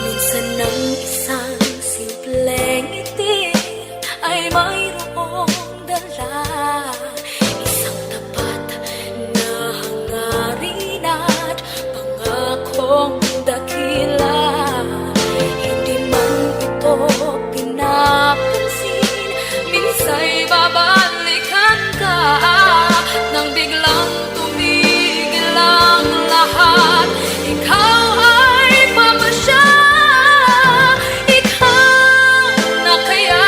Minsan ang isang simpleng ngiti ay mayroong Tumigil lang, tumigil lang lahat. Ikaw ay pamasya. Ikaw na kaya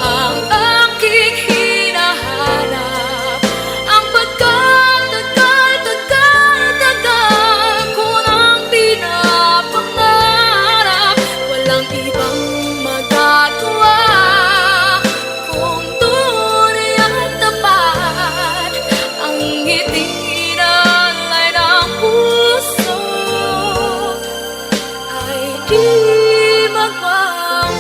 ang aking hinahanap. Ang pagkatagal-tagal-tagal ko nang pinapangarap. Walang ibang magagawa. Kung tunay at tapat ang ngiti na alay ng puso, ay di magwawakas.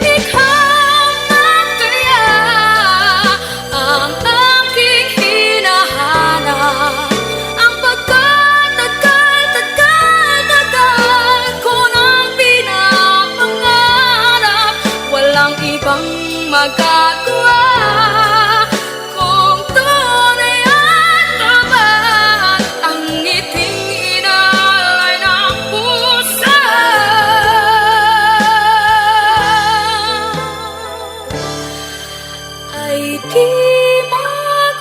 Ikaw na kaya ang aking hinahanap, ang pagkatagal-tagal-tagal ko nang pinapangarap. Walang ibang magagawa kung tunay at tapat ang ngiting inalay ng puso. Ay di magwawakas.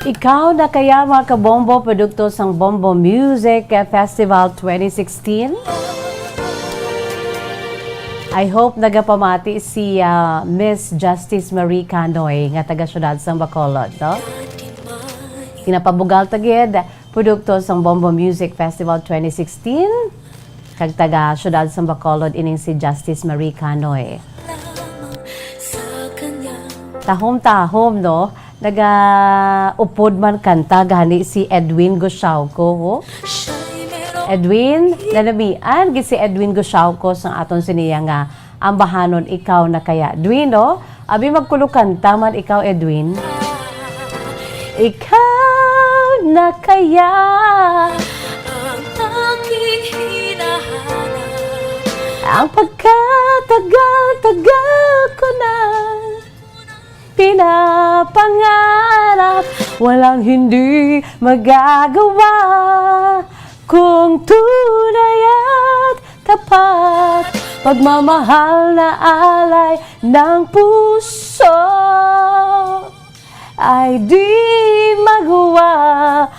Ikaw na kaya, mga kabombo, produkto sang Bombo Music Festival twenty sixteen? I hope nagapamati si, ah, Miss Justice Marie Canoy nga taga siyudad sang Bacolod, no? Ginapabugal ta gid, produkto sang Bombo Music Festival twenty sixteen, kag taga siyudad sang Bacolod ining si Justice Marie Canoy. Tahom-tahom, no? Nagaupod man kanta gani si Edwin Gusiauco, ho? Edwin, nalamian gid si Edwin Gusiauco sang aton siniya nga ambahanon, Ikaw na Kaya. Edwin, no? Abi magkulokanta man ikaw, Edwin. Ikaw na kaya ang aking hinahanap. Ang pagkatagal-tagal ko na pinapangarap, walang hindi magagawa. Kung tunay at tapat, pagmamahal na alay ng puso ay di magwawakas.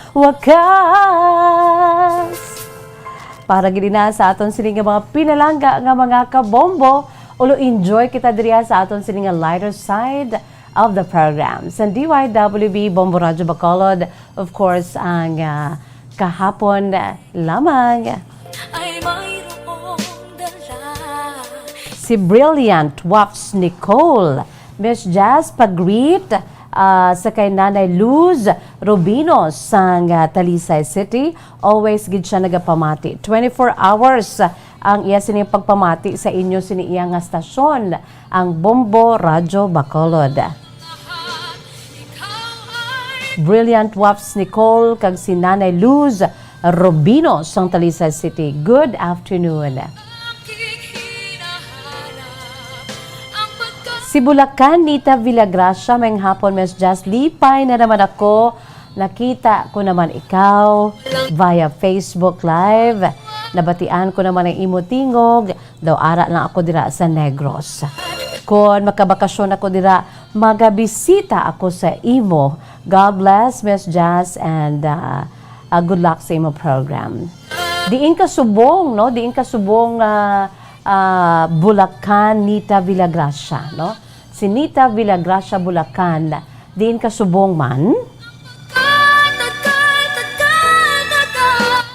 Para gid ina sa aton sini nga mga pinalangga nga mga kabombo, ulo enjoy kita diriya sa aton sini nga lighter side of the program. Sa D Y W B Bombo Radyo Bacolod, of course, ang, ah, kahapon lamang. Ay mayroong dala. Si Brilliant Waps Nicole, Miss Jazz, pag-greet, ah, sa kay Nanay Luz Rubino sang, ah, Talisay City. Always gid siya nagapamati. Twenty-four hours ang iya sining pagpamati sa inyo sini iya nga stasyon, ang Bombo Radyo Bacolod. Brilliant Waps Nicole kag si Nanay Luz Rubino sang Talisay City. Good afternoon. Si Bulacan, Nita Villagracia, maayong hapon, Miss Jazz. Lipay na naman ako. Nakita ko naman ikaw via Facebook Live. Nabatian ko naman ang imo tingog. Daw ara lang ako dira sa Negros. Kon makabakasyon ako dira, magabisita ako sa imo. God bless, Miss Jazz, and, uh, uh, good luck sa imo program. Diin ka subong, no? Diin ka subong, ah, ah, Bulacan, Nita Villagracia, no? Si Nita Villagracia, Bulacan, diin ka subong man?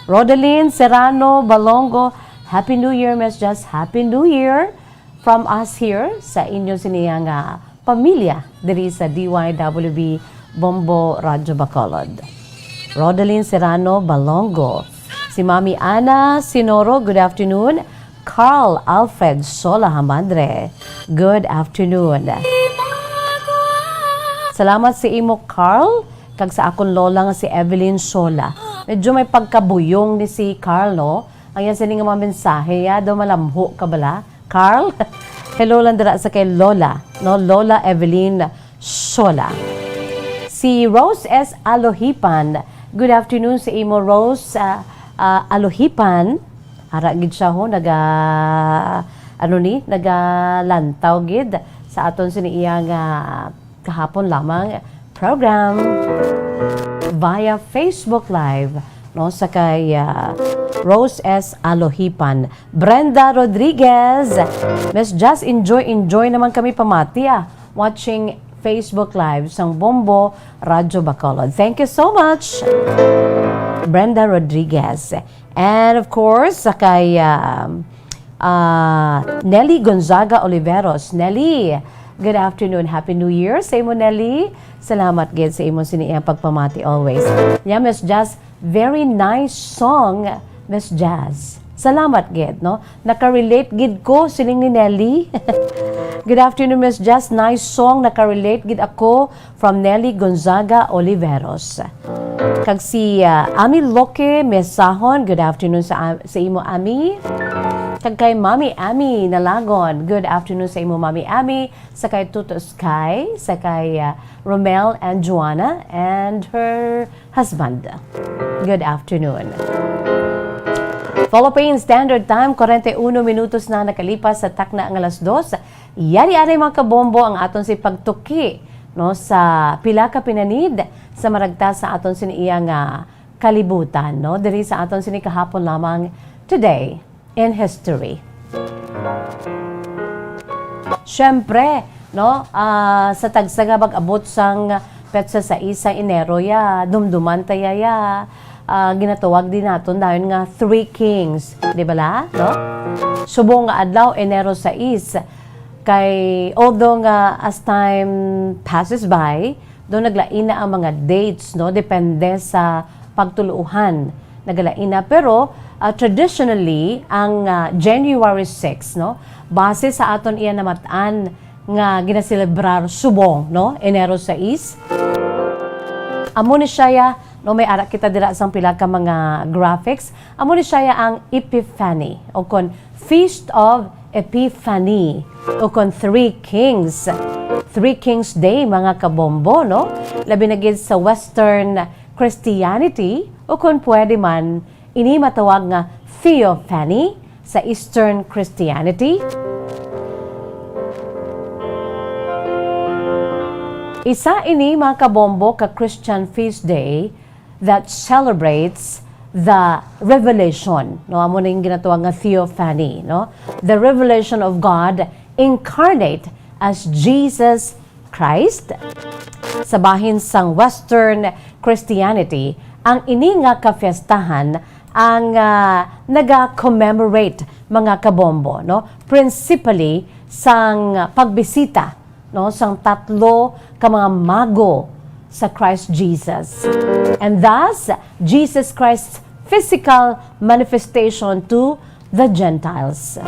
Rodeline Serrano Balongo, Happy New Year, Miss Jazz. Happy New Year from us here sa inyo siniya nga pamilya diri sa D Y W B Bombo Radyo Bacolod. Rodeline Serrano Balongo. Si Mami Ana Sinoro, good afternoon. Carl Alfred Sola Hamadre. Good afternoon. Salamat sa imo, Carl, kag sa akon lola nga si Evelyn Sola. Medyo may pagkabuyong ni si Carl, no? Ang iya sini nga mga mensahe, ya, daw malamho ka bala, Carl? Hello lang dira sa kay Lola, no? Lola Evelyn Sola. Si Rose S Alohipan. Good afternoon sa imo, Rose, ah, ah, Alohipan. Ara gid siya, ho, naga, ano ni, nagalantaw gid sa aton sini iya nga kahapon lamang program via Facebook Live, no, sa kay, ah, Rose S Alohipan. Brenda Rodriguez, Miss Jazz, enjoy, enjoy naman kami pamati, ah, watching Facebook Live sang Bombo Radyo Bacolod. Thank you so much, Brenda Rodriguez. And of course, sa kay, um, ah, Nelly Gonzaga Oliveros. Nelly, good afternoon. Happy New Year sa imo, Nelly. Salamat gid sa imo sini iyang pagpamati always. Nya, Miss Jazz, very nice song, Miss Jazz. Salamat gid, no? Nakarelate gid ko, siling ni Nelly. Good afternoon, Miss Jazz. Nice song. Nakarelate gid ako. From Nelly Gonzaga Oliveros. Kag si, ah, Ami Loque Mesahon, good afternoon sa, sa imo, Ami. Kag kay Mami Ami Nalagon, good afternoon sa imo, Mami Ami. Sa kay Tuto Sky, sa kay, ah, Romel and Joanna and her husband. Good afternoon. Philippine Standard Time, kwarenta y uno minutos na nakalipas sa takna nga alas dos. Yari anay, mga kabombo, ang aton si pagtuki, no, sa pila ka pinanid sa maragta sa aton sini iya nga kalibutan, no, diri sa aton sini kahapon lamang, Today in History. Siyempre, no, ah, sa tagsa nga mag-abot sang petsa sais sang Enero, ya, dumduman ta ya, ya, ah, ginatawag din naton dayon nga Three Kings, di bala, no? Subong nga adlaw, Enero sais, kay although nga as time passes by, do naglain na ang mga dates, no? Depende sa pagtuluohan, nagalain na. Pero, ah, traditionally, ang, ah, January six, no? Base sa aton iya namat-an nga ginaselebrar subong, no? Enero sais. Amo ni siya, ya, no, may ara kita dira sang pila ka mga graphics. Amo ni siya, ya, ang Epiphany, o kon Feast of Epiphany, o kon Three Kings, Three Kings Day, mga kabombo, no? Labi na gid sa Western Christianity, o kon pwede man, ini matawag nga Theophany sa Eastern Christianity. Isa ini, mga kabombo, ka Christian feast day that celebrates the revelation, no? Amo na yung ginatawag nga theophany, no? The revelation of God incarnate as Jesus Christ. Sa bahin sang Western Christianity, ang ini nga kafiestahan ang, ah, naga-commemorate, mga kabombo, no? Principally sang pagbisita, no, sang tatlo ka mga mago sa Christ Jesus. And thus, Jesus Christ's physical manifestation to the Gentiles.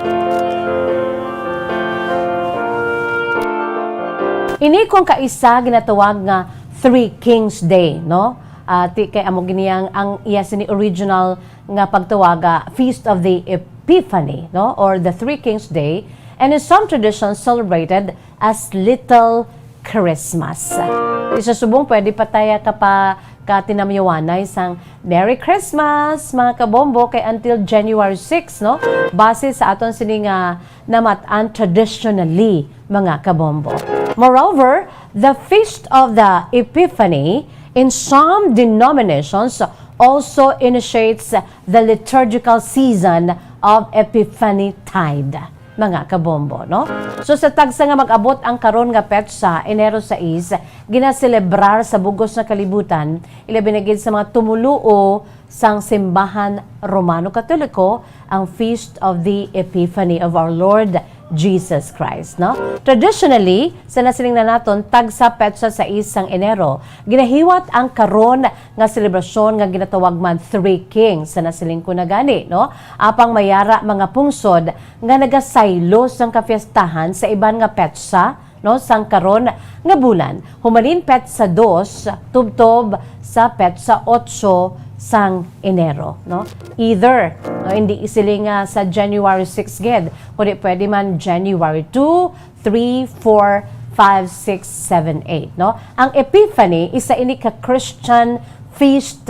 Ini kung kaisa ginatawag nga Three Kings Day, no? Ah, ti kay amo gini ang, ang iya sini original nga pagtawaga Feast of the Epiphany, no? Or the Three Kings Day, and in some traditions celebrated as Little Christmas. Di sa subong, pwede pa taya ka pa katinamyawanay sang Merry Christmas, mga kabombo, kay until January six, no? Base sa aton sini nga namat-an traditionally, mga kabombo. Moreover, the Feast of the Epiphany in some denominations also initiates the liturgical season of Epiphany Tide, mga kabombo, no? So, sa tagsa nga mag-abot ang karon nga petsa, Enero sais, ginaselebrar sa bug-os nga kalibutan, ilabi na gid sa mga tumuluo sang simbahan Romano Katoliko, ang Feast of the Epiphany of our Lord Jesus Christ, no? Traditionally, sa nasiling na naton, tagsa petsa sais sang Enero, ginahiwat ang karon nga selebrasyon nga ginatawag man Three Kings, sa nasiling ko na gani, no? Apang may ara mga pungsod nga nagasaylo sang kafiestahan sa iban nga petsa, no, sang karon nga bulan, humalin petsa dos tubtob sa petsa otso sang Enero, no? Either, no, hindi sila nga sa January six gid, kundi pwede man January two, three, four, five, six, seven, eight, no? Ang Epiphany, isa ini ka Christian feast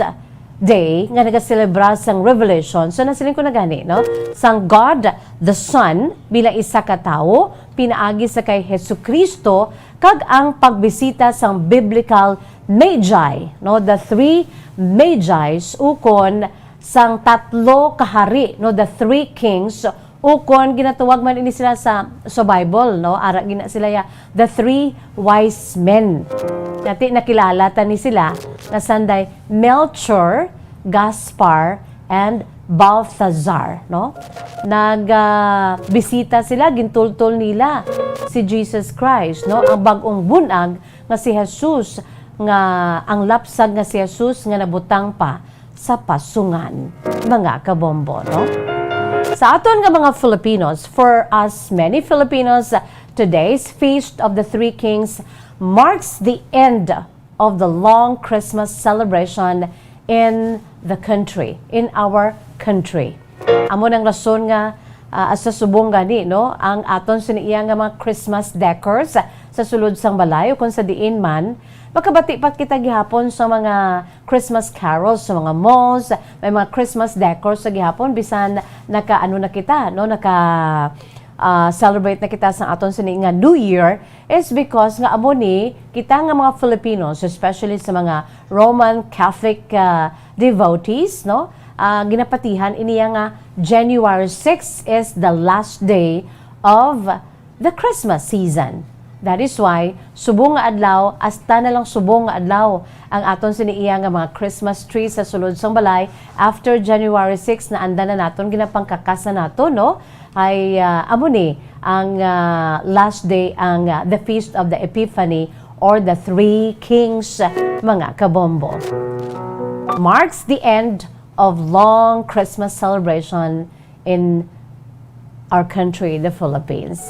day nga nagaselebra sang Revelation. So, nasiling ko na gani, no? Sang God the Son bilang isa ka tawo, pinaagi sa kay Jesu-Cristo, kag ang pagbisita sang biblical Magi, no? The three Magi's, ukon sang tatlo ka hari, no? The three kings, ukon ginatawag man ini sila sa, sa Bible, no? Ara gina sila ya, the three wise men. Dati nakilala ta ni sila nga sanday Melchor, Gaspar, and Balthazar, no? Nag, ah, bisita sila, gintultol nila si Jesus Christ, no? Ang bag-ong bunag nga si Jesus, nga ang lapsag nga si Jesus nga nabutang pa sa pasungan, mga kabombo, no? Sa aton nga mga Filipinos, for us many Filipinos, today's Feast of the Three Kings marks the end of the long Christmas celebration in the country, in our country. Amo nang rason nga, ah, sa subong gani, no, ang aton sini iya nga mga Christmas decors sa sulod sang balay o kung sa diin man, makabati pa kita gihapon sa mga Christmas carols sa mga malls, may mga Christmas decors sa gihapon bisan naka, ano na kita, no, naka, ah, celebrate na kita sa aton sini nga New Year, is because nga amo ni kita nga mga Filipinos, especially sa mga Roman Catholic, ah, devotees, no? Ah, ginapatihan iniya nga January six is the last day of the Christmas season. That is why, subong nga adlaw, hasta na lang subong nga adlaw, ang aton sini iya nga mga Christmas tree sa sulod sang balay, after January six, naanda na naton, ginapangkakas na naton, no? Ay, ah, amo ni ang, ah, last day, ang, ah, the Feast of the Epiphany or the Three Kings, mga kabombo. Marks the end of long Christmas celebration in our country, the Philippines.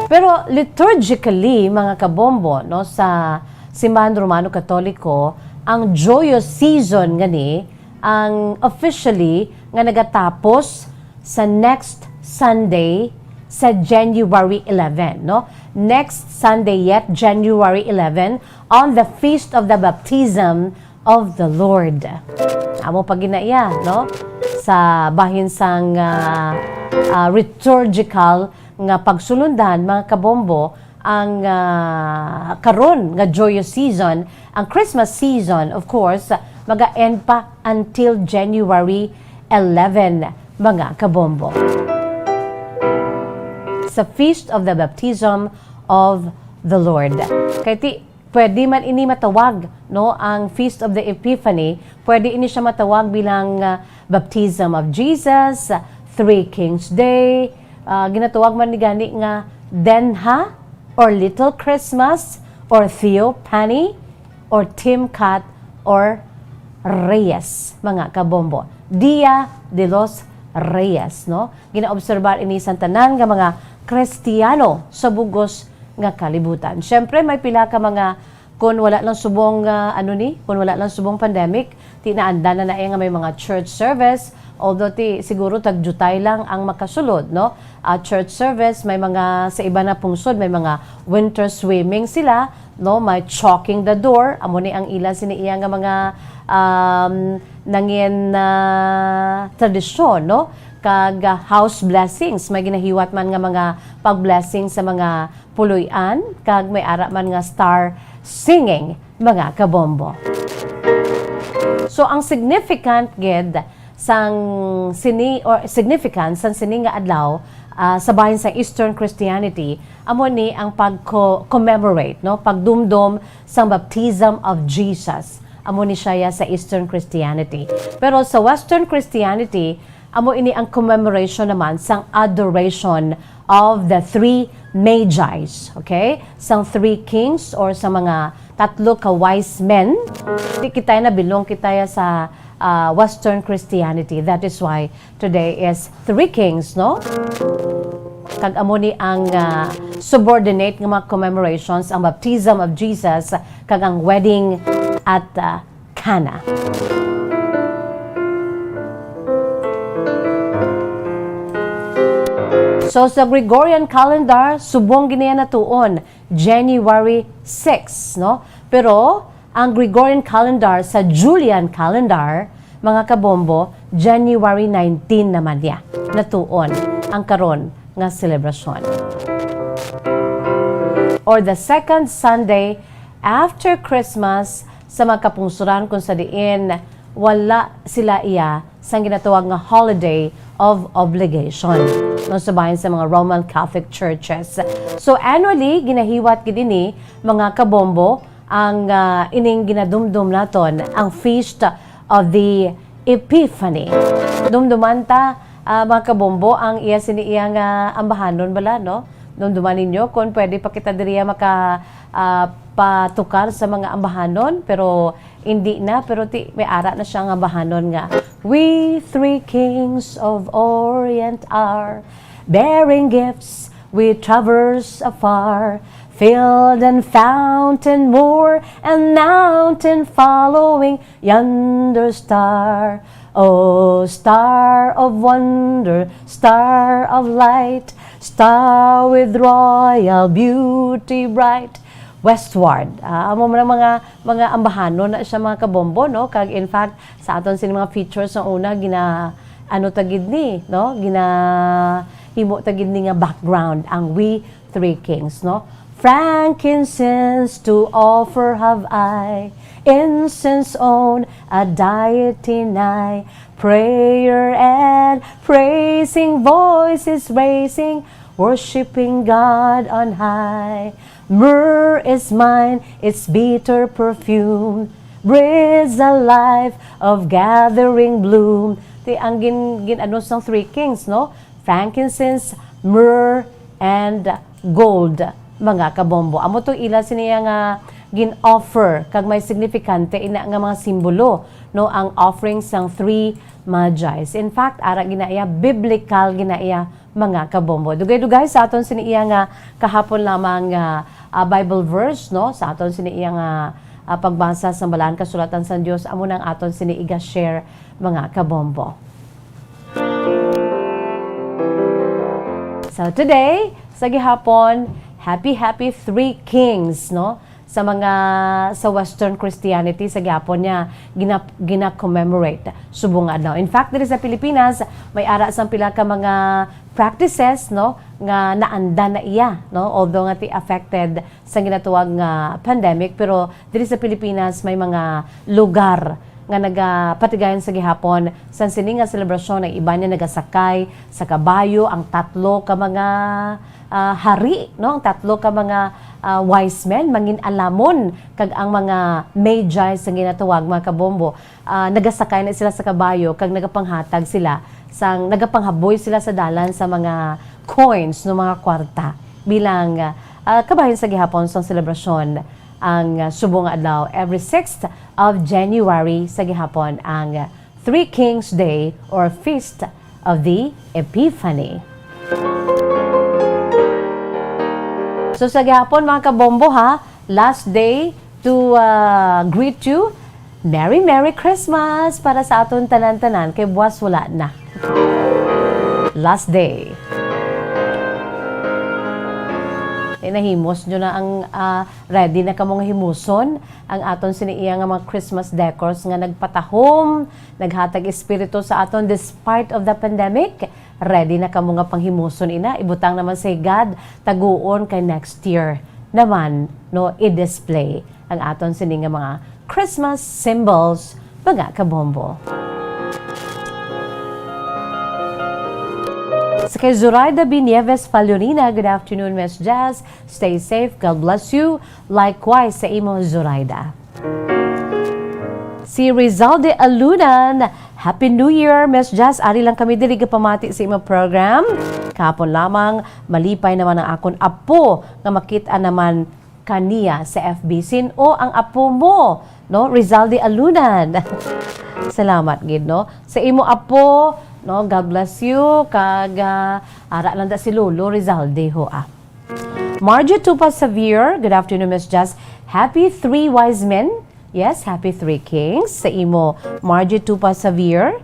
Pero liturgically, mga kabombo, no, sa Simbahan Romano Katoliko, ang Joyous Season ngani ang officially nga nagatapos sa next Sunday sa January eleven, no? Next Sunday yet, January eleven, on the Feast of the Baptism of the Lord. Amo pa gina iya, no? Sa bahin sang, ah, ah, liturgical nga pagsulundan, mga kabombo, ang, ah, karon nga joyous season, ang Christmas season, of course, maga-end pa until January eleven, mga kabombo. Sa Feast of the Baptism of the Lord. Kay ti, pwede man ini matawag, no, ang Feast of the Epiphany, pwede ini siya matawag bilang, ah, Baptism of Jesus, Three Kings Day, ah, ginatawag man ni gani nga Denha or Little Christmas or Theophany or Timkat or Reyes, mga kabombo. Dia de los Reyes, no? Ginaobserbar ini sa tanan nga mga Kristiyano sa bugos nga kalibutan. Siyempre, may pila ka mga, kung wala lang subong, ah, ano ni, kung wala lang subong pandemic, ti naanda na na nga may mga church service, although ti siguro tagjutay lang ang makasulod, no? Ah, church service, may mga, sa iba na pungsod, may mga winter swimming sila, no? May chalking the door, amo ni ang ila sini iya nga mga, um, nangin, ah, tradisyon, no? Kag, ah, house blessings, may ginahiwat man nga mga pag-blessing sa mga puloy-an, kag may ara man nga star singing, mga kabombo. So, ang significant gid sang sini, or significance sang sini nga adlaw, ah, sa bahin sa Eastern Christianity, amo ni ang pag-co-, commemorate, no, pagdumdom sang baptism of Jesus. Amo ni siya ya sa Eastern Christianity. Pero sa Western Christianity, Amo ini ang commemoration naman sang adoration of the three Magi's, okay? Sang three kings or sa mga tatlo ka wise men. Di kita na belong kita sa, ah, Western Christianity. That is why today is Three Kings, no? Kag amo ni ang, ah, subordinate nga mga commemorations, ang baptism of Jesus kag ang wedding at, ah, Cana. So, sa Gregorian calendar, subong gid niya natuon, January six, no? Pero ang Gregorian calendar sa Julian calendar, mga kabombo, January nineteen naman niya natuon ang karon nga selebrasyon. Or the second Sunday after Christmas, sa mga kapungsoran kung sa diin wala sila iya sang ginatawag nga holiday of obligation, no, sa bahin sa mga Roman Catholic churches. So, annually, ginahiwat gid ini, mga kabombo, ang, ah, ining ginadumdom naton, ang Feast of the Epiphany. Dumduman ta, ah, mga kabombo, ang iya sini iya nga ambahanon bala, no? Dumduman ninyo kung pwede pa kita diriya maka, ah, patukar sa mga ambahanon, pero hindi na, pero ti, may ara na siya nga ambahanon nga, "We three kings of Orient are, bearing gifts we traverse afar, field and fountain, moor and mountain following yonder star. O star of wonder, star of light, star with royal beauty bright." Westward. Ah, amo man ang mga, mga ambahanon na siya, mga kabombo, no? Kag in fact, sa aton sini mga features sa una, gina-, ano ta gid ni, no? Ginahimo ta gid ni nga background ang We Three Kings, no? "Frankincense to offer have I, incense on a deity nigh. Prayer and praising voices raising, worshiping God on high. Myrrh is mine, its bitter perfume breathes a life of gathering bloom." Ti ang gin, gin-ano sang Three Kings, no? Frankincense, myrrh, and gold, mga kabombo. Amo to ila sini nga gin-offer kag may signifikante ina nga mga simbolo, no, ang offering sang three Magi's. In fact, ara gina iya, biblical gina iya, mga kabombo. Dugay-dugay sa aton sini iya nga kahapon lamang nga, ah, Bible verse, no, sa aton sini iya nga, ah, pagbasa sa Balaan Kasulatan sang Dios, amo nang aton sini iga-share, mga kabombo. So today, sa gihapon, happy, happy Three Kings, no? Sa mga, sa Western Christianity, sa gihapon niya, gina-, gina-commemorate subong nga adlaw. In fact, diri sa Pilipinas, may ara sang pila ka mga practices, no, nga naanda na iya, no? Although nga ti affected sa ginatawag nga pandemic, pero diri sa Pilipinas may mga lugar nga nagapatigayon sa gihapon sang sini nga selebrasyon. Ang iban niya nagasakay sa kabayo, ang tatlo ka mga, ah, hari, no? Ang tatlo ka mga, ah, wise men, mangin-alamon, kag ang mga magi sa ginatawag, mga kabombo, ah, nagasakay na sila sa kabayo kag nagapanghatag sila sang, nagapanghaboy sila sa dalan sa mga coins, no, mga kwarta, bilang, ah, kabahin sa gihapon sang selebrasyon ang, ah, subong nga adlaw. Every sixth of January sa gihapon ang Three Kings Day or Feast of the Epiphany. So sa gihapon, mga kabombo, ha, last day to, ah, greet you. Merry, Merry Christmas para sa aton tanan-tanan, kay buwas wala na. Last day. Eh, nahimos nyo na ang, ah, ready na kamo nga himuson ang aton sini iya nga mga Christmas decors nga nagpatahom, naghatag espiritu sa aton despite of the pandemic. Ready na kamo nga panghimuson ina? Ibutang naman sa higad, taguon kay next year naman, no, i-display ang aton sini nga mga Christmas symbols, mga kabombo. Sa kay Zoraida B. Nieves Falorina, good afternoon, Miss Jazz. Stay safe. God bless you. Likewise sa imo, Zoraida. Si Rizalde Alunan, Happy New Year, Miss Jazz. Ari lang kami diri gapamati sa imong program. Kahapon lamang, malipay naman ang akon apo nga makit-an naman kaniya sa F B. Sin-o ang apo mo, no? Rizaldi Alunan. Salamat gid, no? Sa imo apo, no? God bless you. Kag, ah, ara lang da si Lolo Rizaldi, ho, ah. Margie Tupa Xavier, good afternoon, Miss Jazz. Happy Three Wise Men. Yes, happy Three Kings sa imo, Margie Tupa Xavier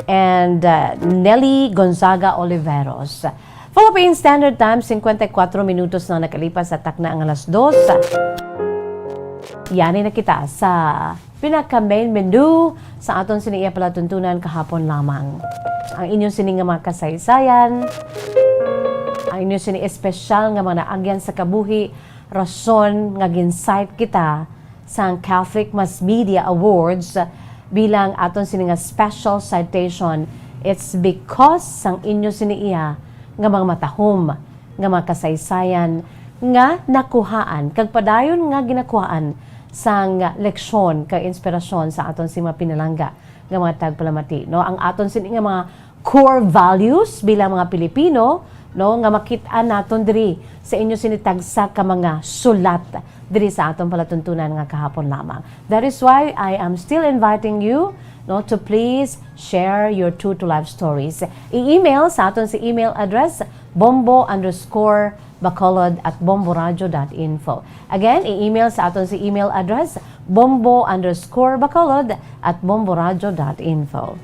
and, uh, Nelly Gonzaga Oliveros. Philippine Standard Time, singkwenta y kuwatro minutos na nakalipas sa takna ang alas dos. Yani na kita sa pinaka-main menu sa aton sini iya palatuntunan kahapon lamang. Ang inyo sini nga mga kasaysayan, ang inyo sini espesyal nga mga naagyan sa kabuhi, rason nga gin-cite kita sang Catholic Mass Media Awards bilang aton sini nga special citation, it's because sang inyo sini iya nga mga matahom nga mga kasaysayan nga nakuhaan kag padayon nga ginakuhaan sang leksyon kag inspirasyon sa aton sini mga pinalangga nga mga tagpalamati, no? Ang aton sini nga mga core values bilang mga Pilipino, no, nga makit-an naton diri sa inyo sini tagsa ka mga sulat diri sa aton palatuntunan nga kahapon lamang. That is why I am still inviting you, no, to please share your true to life stories. I-email sa aton si email address, bombo underscore bacolod at bomboradio dot info. Again, i-email sa aton si email address, bombo underscore bacolod at bomboradio dot info.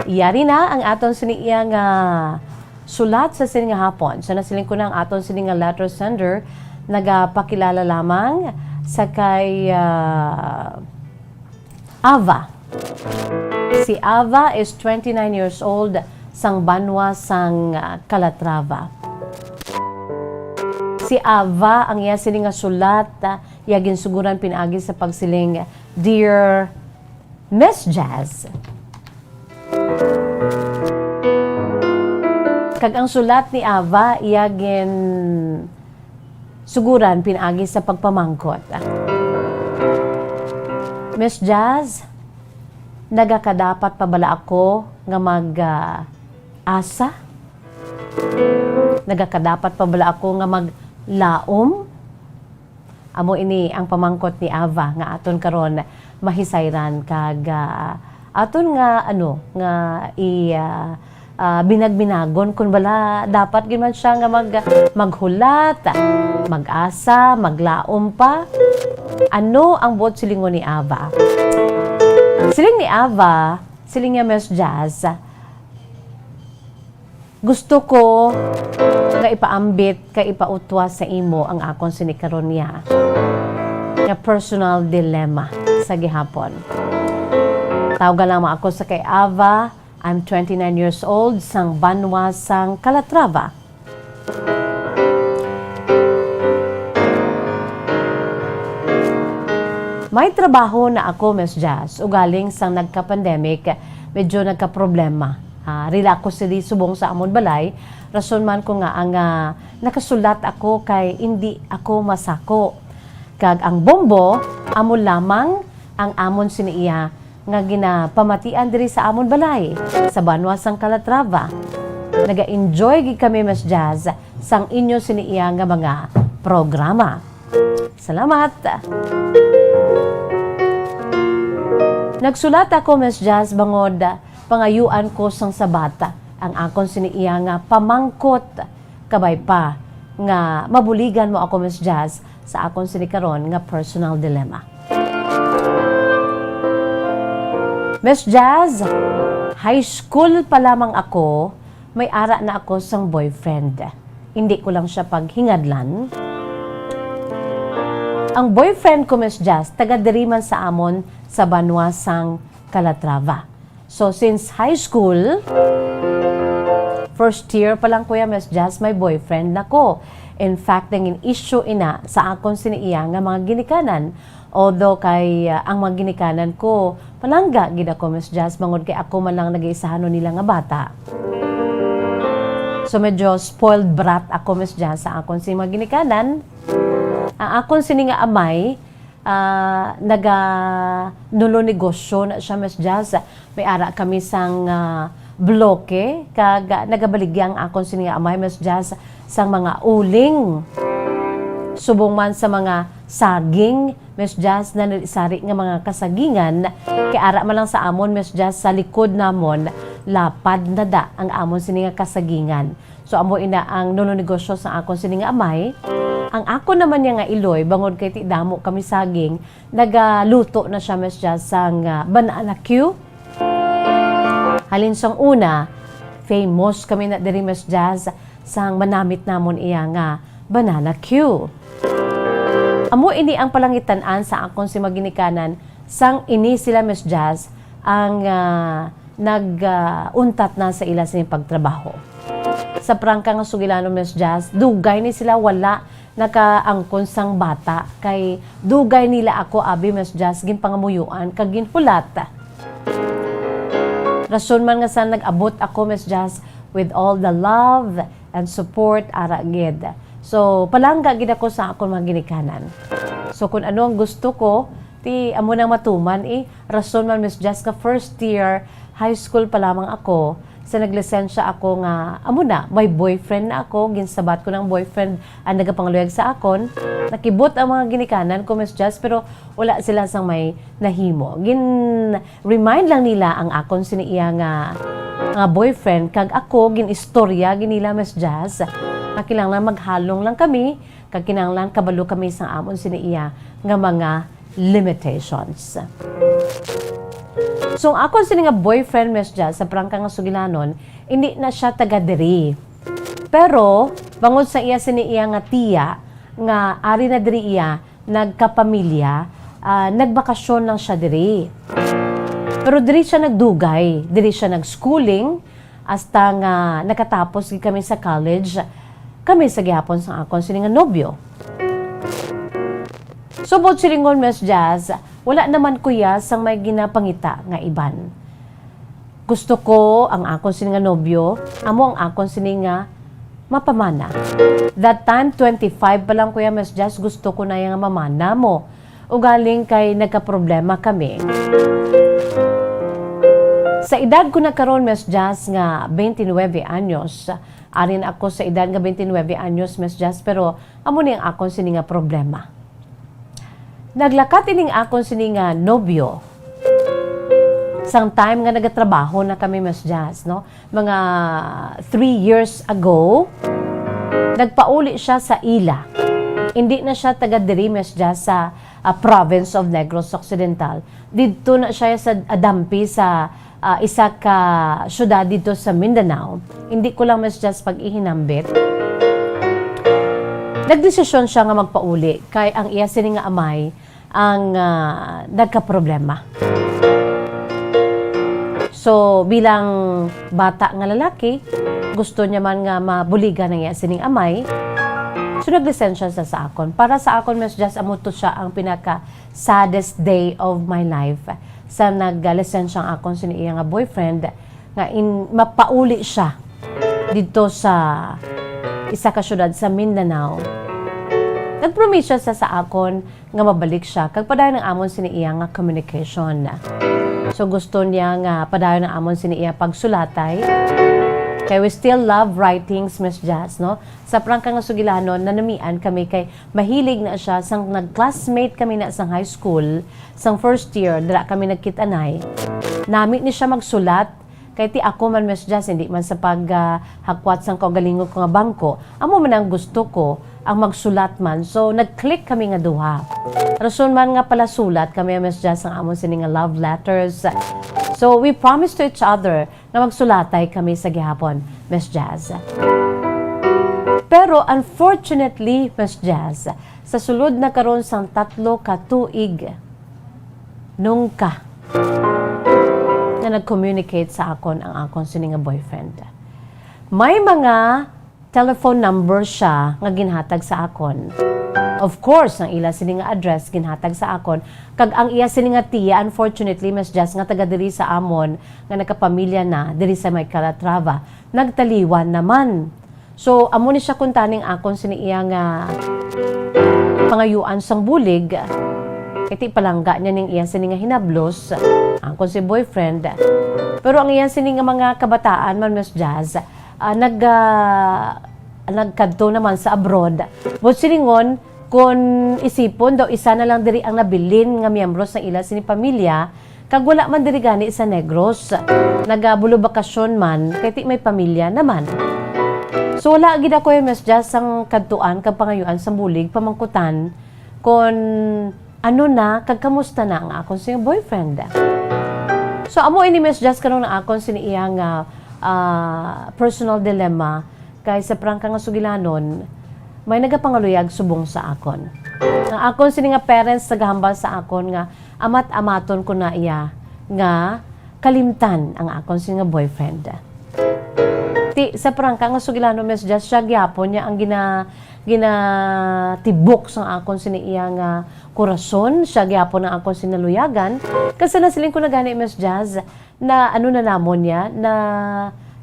Yari na ang aton sini iya nga sulat sa sini nga hapon. So, nasiling ko na ang aton sini nga letter sender, nagapakilala lamang sa kay, ah, Ava. Si Ava is twenty-nine years old, sang banwa sang, ah, Calatrava. Si Ava, ang iya sini nga sulat, ah, iya ginsuguran pinaagi sa pagsiling, "Dear Miss Jazz." Kag ang sulat ni Ava, iya gin suguran pinaagi sa pagpamangkot. Miss Jazz, nagakadapat pa bala ako nga mag, ah, asa? Nagakadapat pa bala ako nga maglaom? Amo ini ang pamangkot ni Ava nga aton karon mahisayran kag, ah, aton nga, ano, nga i, ah, ah, binag-binagon kon bala dapat gid man siya nga mag-, maghulat, mag-asa, maglaom pa. Ano ang buot silingon ni Ava? Siling ni Ava, siling niya, Miss Jazz, "Gusto ko nga ipaambit kag ipautwa sa imo ang akon sini karon niya nga personal dilemma sa gihapon." Tawga lamang ako sa kay Ava, I'm twenty-nine years old, sang banwa sang Calatrava. May trabaho na ako, Miss Jazz, ugaling sang nagka-pandemic, medyo nagka-problema. Ah, rila ako sidi subong sa amon balay, rason man ko nga ang, ah, nakasulat ako kay indi ako masako. Kag ang bombo, amo lamang ang amon sini iya nga ginapamatian diri sa amon balay, sa banwa sang Calatrava. Naga-enjoy gid kami, Miss Jazz, sang inyo sini iya nga mga programa. Salamat. Nagsulat ako, Miss Jazz, bangod pangayuan ko sang sabat ang akon sini iya nga pamangkot. Kabay pa nga mabuligan mo ako, Miss Jazz, sa akon sini karon nga personal dilemma. Miss Jazz, high school pa lamang ako, may ara na ako sang boyfriend. Hindi ko lang siya paghingadlan. Ang boyfriend ko, Miss Jazz, taga diri man sa amon sa banwa sang Calatrava. So, since high school, first year pa lang, Kuya Miss Jazz, may boyfriend na ko. In fact, nangin issue ina sa akon sini iya nga mga ginikanan. Although kay, ah, ang mga ginikanan ko, palangga gid ako, Miss Jazz, bangod kay ako man lang nag-iisahanon nila nga bata. So, medyo spoiled brat ako, Miss Jazz, sa akon sini mga ginikanan. Ang akon sini nga amay, ah, naga-, nulo negosyo na siya, Miss Jazz. May ara kami sang, ah, bloke, kag, ah, nagabaligya ang akon sini nga amay, Miss Jazz, sang mga uling. Subong man sa mga saging, Miss Jazz, na sari nga mga kasagingan, kay ara man lang sa amon, Miss Jazz, sa likod namon, lapad na da ang amon sini nga kasagingan. So, amo ina ang nulo negosyo sa akon sini nga amay. Ang akon naman niya nga iloy, bangod kay ti damo kami saging, nagaluto na siya, Miss Jazz, sang, ah, banana cue. Halin sang una, famous kami na diri, Miss Jazz, sang manamit namon iya nga banana cue. Amo ini ang palangitan-an sa akon sini mga ginikanan, sang ini sila, Miss Jazz, ang, ah, nag, ah, untat na sa ila sini pagtrabaho. Sa prangka nga sugilanon, Miss Jazz, dugay ni sila wala nakaangkon sang bata, kay dugay nila ako, abi, Miss Jazz, ginpangamuyoan kag ginhulat. Rason man nga sa nag-abot ako, Miss Jazz, with all the love and support, ara gid. So, palangga gid ako sa akon mga ginikanan. So, kung ano ang gusto ko, ti amo nang matuman, eh. Rason man, Miss Jazz, nga first year high school pa lamang ako, sa naglisensya ako nga, amo na, may boyfriend na ako, ginsabat ko ng boyfriend ang nagapangaluyag sa akon. Nakibot ang mga ginikanan ko, Miss Jazz, pero wala sila sang may nahimo. Gin-remind lang nila ang akon sini iya nga, nga boyfriend, kag ako, gin-istorya gid nila, Miss Jazz, nga kinahanglan maghalong lang kami, kag kinahanglan kabalo kami sang amon sini iya nga mga limitations. So, ang akon sini nga boyfriend, Miss Jazz, sa prangka nga sugilanon, hindi na siya taga diri. Pero, bangod sa iya sini iya nga tiya, nga ari na diri iya, nagkapamilya, ah, nagbakasyon lang siya diri. Pero diri siya nagdugay, diri siya nag-schooling, hasta nga nakatapos gid kami sa college, kami sa gihapon sang akon sini nga nobyo. Subot silingon, Miss Jazz, wala naman ko iya sang may ginapangita nga iban. Gusto ko ang akon sini nga nobyo, amo ang akon sini nga mapamana. That time, twenty-five pa lang ko iya, Miss Jazz, gusto ko na iya nga mamana mo. Ugaling kay nagkaproblema kami. Sa edad ko na karon, Miss Jazz, nga twenty-nine anyos, arin ako sa edad nga twenty-nine anyos, Miss Jazz, pero amo ni ang akon sini nga problema. Naglakat ining akon sini nga nobyo. Sang time nga nagatrabaho na kami, Miss Jazz, no? Mga three years ago, nagpauli siya sa ila. Hindi na siya taga diri, Miss Jazz, sa, ah, province of Negros Occidental. Didto na siya sa Adampi, sa, ah, isa ka syudad didto sa Mindanao. Hindi ko lang, Miss Jazz, pag-ihinambit. Nagdesisyon siya nga magpauli kay ang iya sini nga amay ang, ah, nagkaproblema. So, bilang bata nga lalaki, gusto niya man nga mabuligan ang iya sining amay. So, naglisensya siya sa akon. Para sa akon, Miss Jazz, amo to siya ang pinaka saddest day of my life. Sa naglisensya ang akon sini iya nga boyfriend, nga in, mapauli siya didto sa isa ka syudad sa Mindanao. Nagpromise siya sa, sa akon nga mabalik siya kag padayon ang amon sini iya nga communication. So, gusto niya nga padayon ang amon sini iya pagsulatay. Kay we still love writings, Miss Jazz, no? Sa prangka nga sugilanon, nanamian kami kay mahilig na siya. Sang nag-classmate kami na sang high school, sang first year, dira kami nagkit-anay. Nami ni siya magsulat, kay ti ako man, Miss Jazz, hindi man sa pag, ah, hakwat sang kaugalingon ko nga bangko. Amo man ang gusto ko, ang magsulat man. So, nag-click kami nga duha. Rason man nga palasulat kami, Miss Jazz, ang amon sini nga love letters. So, we promised to each other nga magsulatay kami sa gihapon, Miss Jazz. Pero unfortunately, Miss Jazz, sa sulod na karon sang tatlo ka tuig, nungka nga nag-communicate sa akon ang akon sini nga boyfriend. May mga telephone number siya nga ginhatag sa akon. Of course, ang ila sini nga address ginhatag sa akon, kag ang iya sini nga tiya, unfortunately, Miss Jazz, nga taga diri sa amon, nga nagkapamilya na diri sa may Calatrava, nagtaliwan naman. So, amo ni siya kuntani ang akon sini iya nga pangayuan sang bulig. Kay ti palangga niya ning iya sini nga hinablos, akon si boyfriend. Pero ang iya sini nga mga kabataan man, Miss Jazz, ah, nag, ah, nagkadto naman sa abroad. Buot silingon, kun isipon daw, isa na lang diri ang nabilin nga miyembro sa ila sini pamilya, kag wala man diri gani sa Negros. Nagabulobakasyon man, kay ti may pamilya naman. So, wala gid ako, eh, Miss Jazz, sang kadtuan kag pangayuan sang bulig, pamangkutan kon ano na kag kamusta na ang akon sing boyfriend. So, amo ini, Miss Jazz, karon ang akon sini iya nga, ah, personal dilemma, kay sa prangka nga sugilanon, may nagapangaluyag subong sa akon. Ang akon sini nga parents nagahambal sa akon nga amat-amaton ko na iya nga kalimtan ang akon sini nga boyfriend. Ti, sa prangka nga sugilanon, Miss Jazz, siya gyapon niya ang gina-, ginatibok sang akon sini iya nga korason, siya gyapon ang akon sinaluyagan. Kasi nasiling ko na gani, Miss Jazz, na ano na namon niya, na,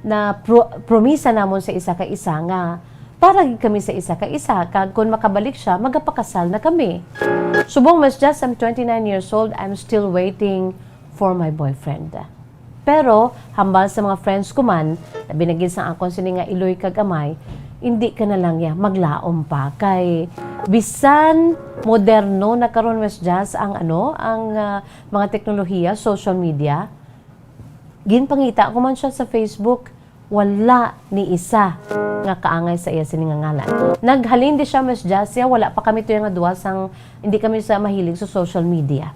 na pro-, promisa namon sa isa ka isa nga para gid kami sa isa ka isa, kag kun makabalik siya, magapakasal na kami. Subong, Miss Jazz, I'm twenty-nine years old, I'm still waiting for my boyfriend. Pero, hambal sa mga friends ko man, labi na gid sang akon sini nga iloy kag amay, indi ka na lang ya maglaom pa. Kay, bisan moderno na karon, Miss Jazz, ang ano, ang, ah, mga teknolohiya, social media, ginpangita ko man siya sa Facebook, wala ni isa nga kaangay sa iya sini nga ngalan. Naghalin di siya, Miss Jazz, ya, wala pa kami to nga duha sang, hindi kami sa mahilig sa social media.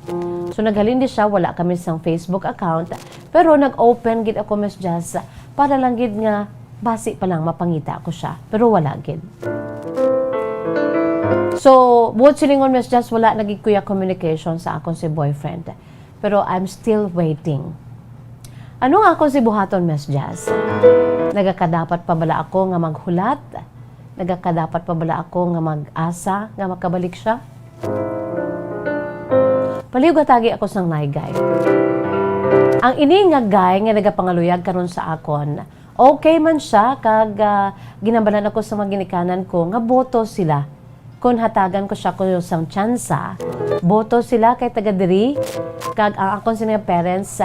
So, naghalin di siya, wala kami sang Facebook account, pero nag-open gid ako, Miss Jazz, para lang gid nga basi pa lang mapangita ko siya, pero wala gid. So, buot silingon, Miss Jazz, wala na gid ko ya communication sa akon si boyfriend. Pero I'm still waiting. Ano nga akon si buhaton, Miss Jazz? Nagakadapat pa bala ako nga maghulat? Nagakadapat pa bala ako nga mag-asa nga makabalik siya? Palihog atagi ako sang laygay. Ang ini nga guy nga nagapangaluyag karon sa akon, okay man siya, kag, ah, ginhambalan ako sa mga ginikanan ko nga boto sila. Kon hatagan ko siya ko sang tsansa, boto sila kay taga diri, kag ang akon sini nga parents,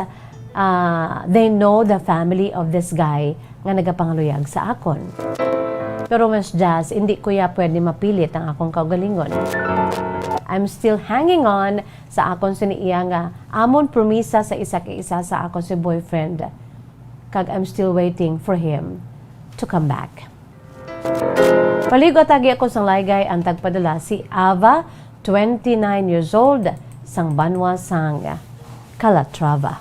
ah, they know the family of this guy nga nagapangaluyag sa akon. Pero, Miss Jazz, hindi ko ya pwede mapilit ang akong kaugalingon. I'm still hanging on sa akon sini iya nga amon promisa sa isa ka isa sa akon si boyfriend. Kag I'm still waiting for him to come back. Palihog atagi ako sang laygay, ang tagpadala si Ava, twenty-nine years old, sang banwa sang Calatrava.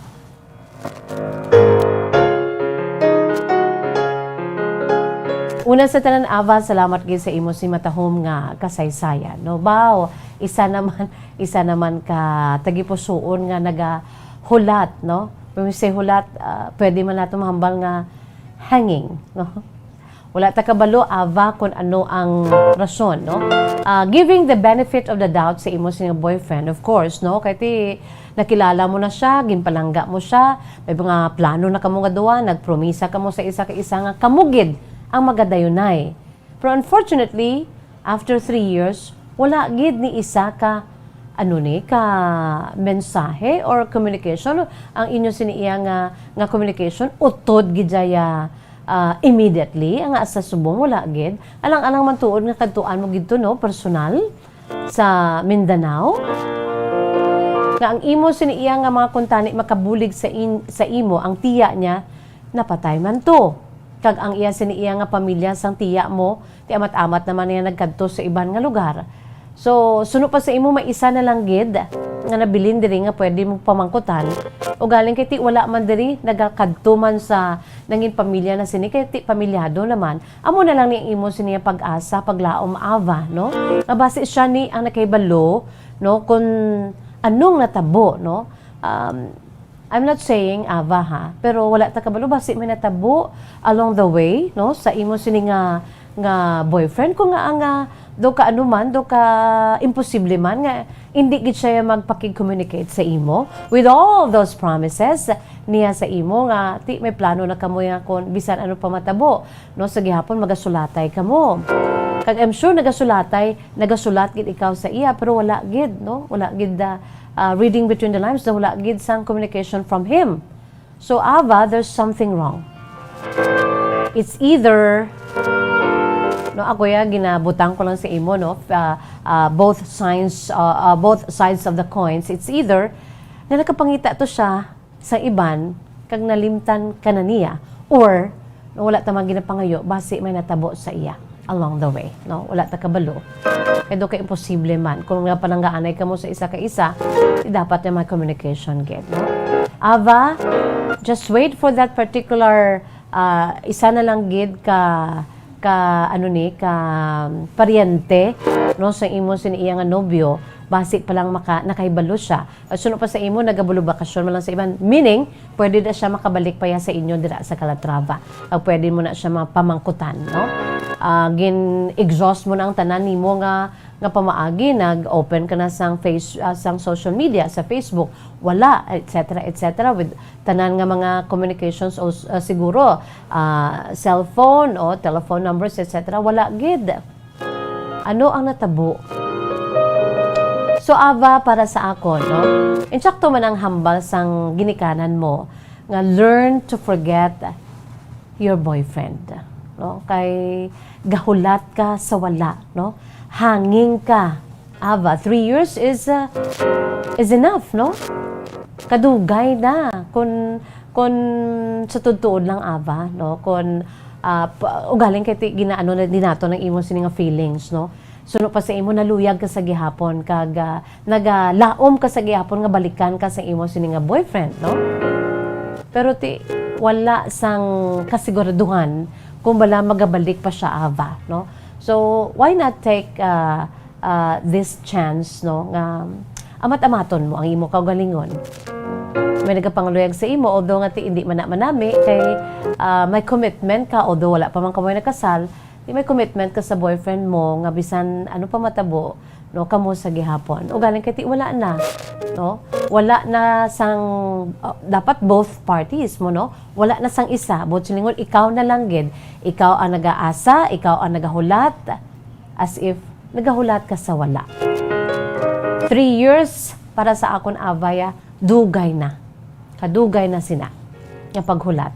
Una sa tanan, Ava, salamat gid sa imo sing matahom nga kasaysayan, no? Baw, isa naman, isa naman ka tagipusoon nga nagahulat, no? When we say hulat, ah, pwede man nato mahambal nga hanging, no? Wala ta kabalo, Ava, kung ano ang rason, no? Ah, giving the benefit of the doubt sa imo sing boyfriend, of course, no? Kay ti, nakilala mo na siya, ginpalangga mo siya, may mga plano na kamo nga duha, nagpromisa kamo sa isa ka isa nga kamo gid ang magadayunay. Pero unfortunately, after three years, wala gid ni isa ka, ano ni, ka mensahe or communication. Ang inyo sini iya nga, nga communication, utod gid siya, ah, immediately. Ang sa subong, wala gid. Alang-alang man tuod nga kadtuan mo gid to, no, personal sa Mindanao. Nga ang imo sini iya nga mga kuntani makabulig sa in-, sa imo, ang tiya niya, napatay man to. Kag ang iya sini iya nga pamilya sang tiya mo, ti amat-amat naman niya nagkadto sa iban nga lugar. So, suno pa sa imo, may isa na lang gid nga nabilin diri nga pwede mo pamangkutan. Ugaling kay ti wala man diri, nagakadto man sa nangin pamilya na sini, kay ti pamilyado naman. Amo na lang ni ang imo sini nga pag-asa, paglaom, Ava, no? Nga basi siya ni ang nakahibalo, no, kung anong natabo, no? Um, I'm not saying, Ava, ha, pero wala ta kabalo basi may natabo along the way, no, sa imo sini nga, nga boyfriend, kung nga ang, ah, Do ka ano man, do ka imposible man nga hindi gid siya magpakig-communicate sa imo with all those promises niya sa imo nga ti may plano na kamo nga kon bisan ano pa matabo, no, sa gihapon magasulatay kamo. Kag I'm sure nagasulatay, nagasulat gid ikaw sa iya, pero wala gid, no? Wala gid, ah, ah, reading between the lines, wala gid sang communication from him. So, Ava, there's something wrong. It's either, no, ako ya, ginabutang ko lang sa imo, no, ah, ah, both signs, ah, ah, both sides of the coins. It's either nga nakapangita to siya sa iban kag nalimtan ka na niya, or no, wala ta man ginapangayo, basi may natabo sa iya along the way, no? Wala ta kabalo. Kay do ka imposible man. Kung nga pananggaanay kamo sa isa ka isa, di dapat na may communication gid, no? Ava, just wait for that particular, ah, isa na lang gid ka, ka, ano ni, ka paryente, no, sa imo sini iya nga nobyo, basi pa lang maka-, nakahibalo siya. At suno pa sa imo, nagabulubakasyon man lang sa iban. Meaning, pwede na siya makabalik pa ya sa inyo dira sa Calatrava. Ag pwede mo na siya mapamangkutan, no? Ah, gin-exhaust mo na ang tanan nimo nga, nga pamaagi. Nag-open ka na sang face-, ah, sang social media, sa Facebook. Wala, et cetera, et cetera. With tanan nga mga communications o, ah, siguro, ah, cellphone o telephone numbers, et cetera. Wala gid. Ano ang natabo? So, Ava, para sa akon, no? Insakto man ang hambal sang ginikanan mo nga learn to forget your boyfriend, no? Kay gahulat ka sa wala, no? Hanging ka, Ava. Three years is, uh, is enough, no? Kadugay na. Kun, kun sa tuod-tuod lang, Ava, no? Kun, ah, pa-, ugaling kay ti-, ginaano na din nato ng imo sini nga feelings, no? Suno pa sa imo, naluyag ka sa gihapon, kag, ah, nagalaom ka sa gihapon nga balikan ka sa imo sini nga boyfriend, no? Pero ti, wala sang kasiguraduhan kung bala magabalik pa siya, Ava, no? So, why not take, ah, ah, this chance, no, nga amat-amaton mo ang imo kaugalingon. May nagapangaluyag sa imo, although nga ti hindi man na manami, kay, ah, may commitment ka, although wala pa man kamo nakasal, di may commitment ka sa boyfriend mo nga bisan ano pa matabo, no, kamo sa gihapon. Ugaling kay ti wala na, no? Wala na sang, ah, dapat both parties mo, no? Wala na sang isa, buot silingon, ikaw na lang gid. Ikaw ang nagaasa, ikaw ang nagahulat, as if nagahulat ka sa wala. Three years para sa akon, Ava, ya, dugay na. Kadugay na sina nga paghulat.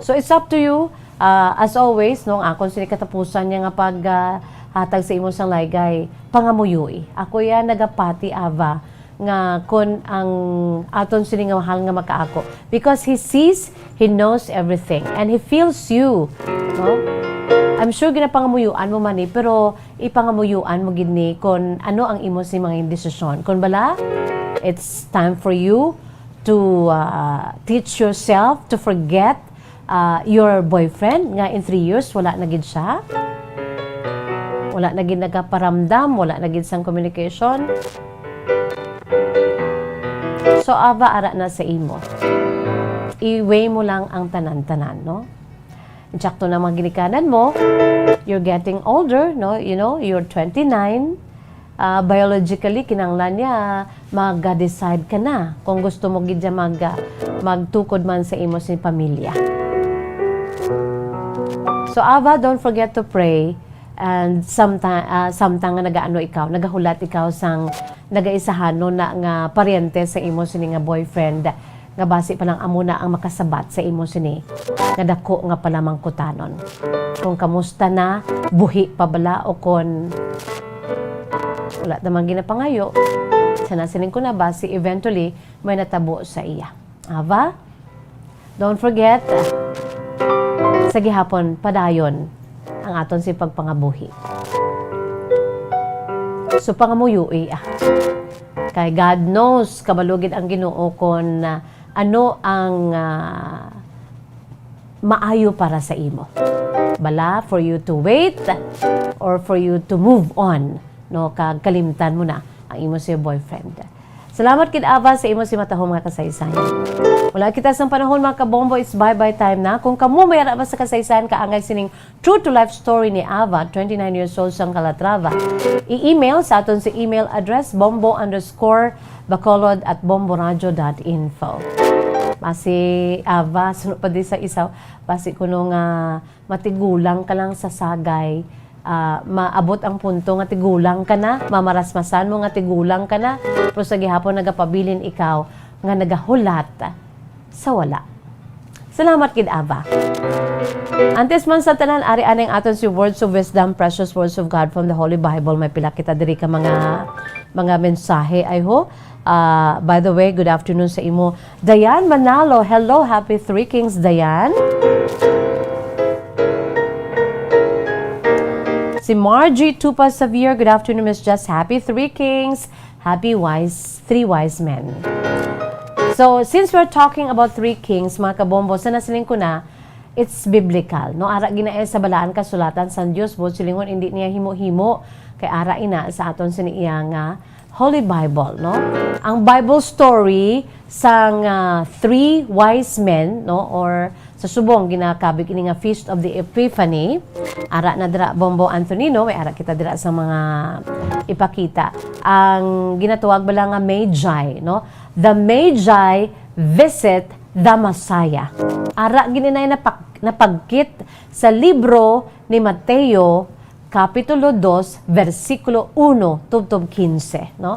So, it's up to you. Ah, as always, no, ang akon sini katapusan niya nga pag, ah, hatag sa imo sang laygay, pangamuyoi. Ako ya nagapati, Ava, nga kon ang aton sini nga mahal nga makaako. Because he sees, he knows everything, and he feels you, no? I'm sure ginapangamuyuan mo man ni, pero ipangamuyuan mo gid ni kon ano ang imo sini mga desisyon. Kon bala, it's time for you to, uh, teach yourself to forget, uh, your boyfriend nga in three years wala na gid siya. Wala na gid nagaparamdam, wala na gid sang communication. So, Ava, ara na sa imo. I-weigh mo lang ang tanan-tanan, no? Insakto na mga ginikanan mo, you're getting older, no? You know, you're twenty-nine. Ah, biologically, kinahanglan niya mag-decide ka na kung gusto mo gid siya mag-, ah, magtukod man sa imo sing pamilya. So, Ava, don't forget to pray. And samta-, ah, samtang nga nagaano ikaw, nagahulat ikaw sang nagaisahanon na nga paryente sa imo sini nga boyfriend, nga basi pa lang amo na ang makasabat sa imo sini nga dako nga palamangkutanon. Kung kamusta na, buhi pa bala, o kon wala naman ginapangayo, sana sining ko na, basi eventually may natabo sa iya. Ava? Don't forget, sa gihapon, padayon ang aton si pagpangabuhi. So, pangamuyui, ah. Kay God knows, kabalo gid ang Ginoo kon, ah, ano ang, ah, maayo para sa imo. Bala, for you to wait or for you to move on, no? Kag kalimtan mo na ang imo sa boyfriend. Salamat gid, Ava, sa imo simatahom nga kasaysayan. Wala kita sang panahon, mga kabombo, it's bye-bye time na. Kung kamo may ara ba sa kasaysayan kaangay sining true to life story ni Ava, twenty-nine years old sang Calatrava, i-email sa aton sa email address, bombo underscore bacolod at bomboradio dot info. Basi, Ava, sunod pa di sa isa, basi kuno nga matigulang ka lang sa sagay, ah, maabot ang punto nga tigulang ka na, mamarasmasan mo nga tigulang ka na, pero sa gihapon nagapabilin ikaw nga nagahulat sa wala. Salamat gid, Ava. Antes man sa tanan, ari aning aton si Words of Wisdom, Precious Words of God from the Holy Bible. May pila kita diri ka mga, mga mensahe, I hope. Ah, by the way, good afternoon sa imo. Diane Manalo, hello, happy Three Kings, Diane. Si Margie Tupa Xavier, good afternoon, Miss Jess. Happy Three Kings. Happy Wise, Three Wise Men. So, since we're talking about Three Kings, mga kabombo, sa nasiling ko na, it's biblical, no? Ara gina sa Balaan Kasulatan sang Dios, buot silingon, indi niya himo-himo, kay ara ina sa aton sini iya nga Holy Bible, no? Ang Bible story sang, ah, three wise men, no? Or sa subong, ginakabig ini nga Feast of the Epiphany. Ara na dira, Bombo Antonino, may ara kita dira sa mga ipakita. Ang ginatawag bala nga Magi, no? The Magi visit the Messiah. Ara gini nay napak-, napagkit sa libro ni Mateo, Kapitulo dos, bersikulo uno tubtob quince, no?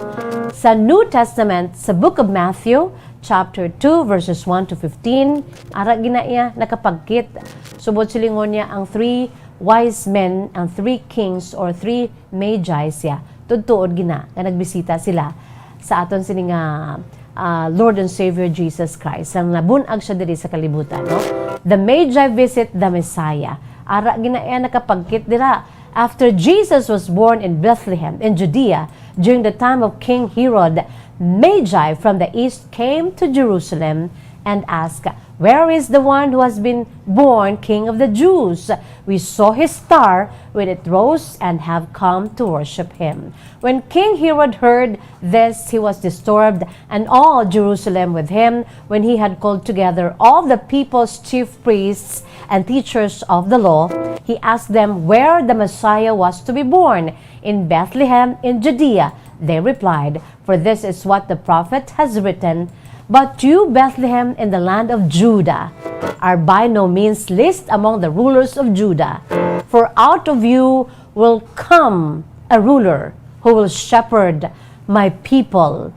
Sa New Testament, sa Book of Matthew, chapter two, verses one to fifteen, ara gina iya nakapagkit. Subot silingon niya ang three wise men, ang three kings or three magi siya. Tudtuod gina nga nagbisita sila sa aton sini nga, ah, Lord and Savior Jesus Christ, ang nabun-ag siya diri sa kalibutan, no? The Magi visit the Messiah. Ara gina iya nakapagkit dira. After Jesus was born in Bethlehem in Judea during the time of King Herod, Magi from the east came to Jerusalem and asked, "Where is the one who has been born King of the Jews? We saw his star when it rose and have come to worship him." When King Herod heard this, he was disturbed, and all Jerusalem with him. When he had called together all the people's chief priests and teachers of the law, he asked them where the Messiah was to be born. "In Bethlehem in Judea," they replied, "for this is what the prophet has written. But you, Bethlehem, in the land of Judah, are by no means least among the rulers of Judah, for out of you will come a ruler who will shepherd my people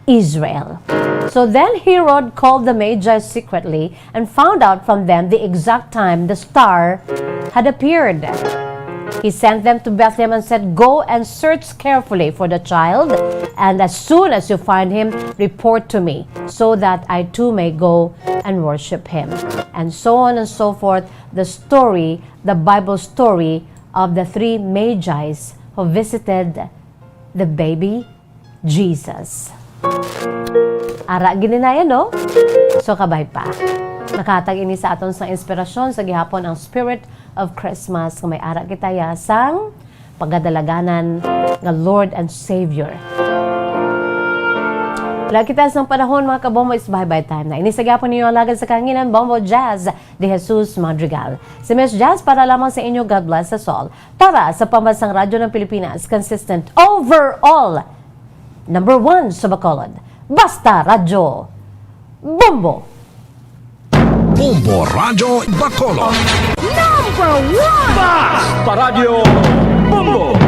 Israel." So then Herod called the Magi secretly and found out from them the exact time the star had appeared. He sent them to Bethlehem and said, "Go and search carefully for the child, and as soon as you find him, report to me, so that I too may go and worship him." And so on and so forth, the story, the Bible story of the three Magi who visited the baby Jesus. Ara gini na yan, no? So, kabay pa. Nakahatag ini sa aton sang inspirasyon sa gihapon ang Spirit of Christmas nga may ara kita ya sang pagadalaganan nga Lord and Savior. Wala kita sang panahon, mga kabombo, is bye-bye time na. Ini sa gihapon ninyo alagad sa kahanginan, Bombo Jazz de Jesus Madrigal. Si Miss Jazz para lamang sa inyo. God bless us all. Para sa Pambansang Radyo ng Pilipinas, consistent overall, number one sa Bacolod. Basta Radyo Bombo! Bombo Radyo Bacolod. Number one! Basta Radyo Bombo!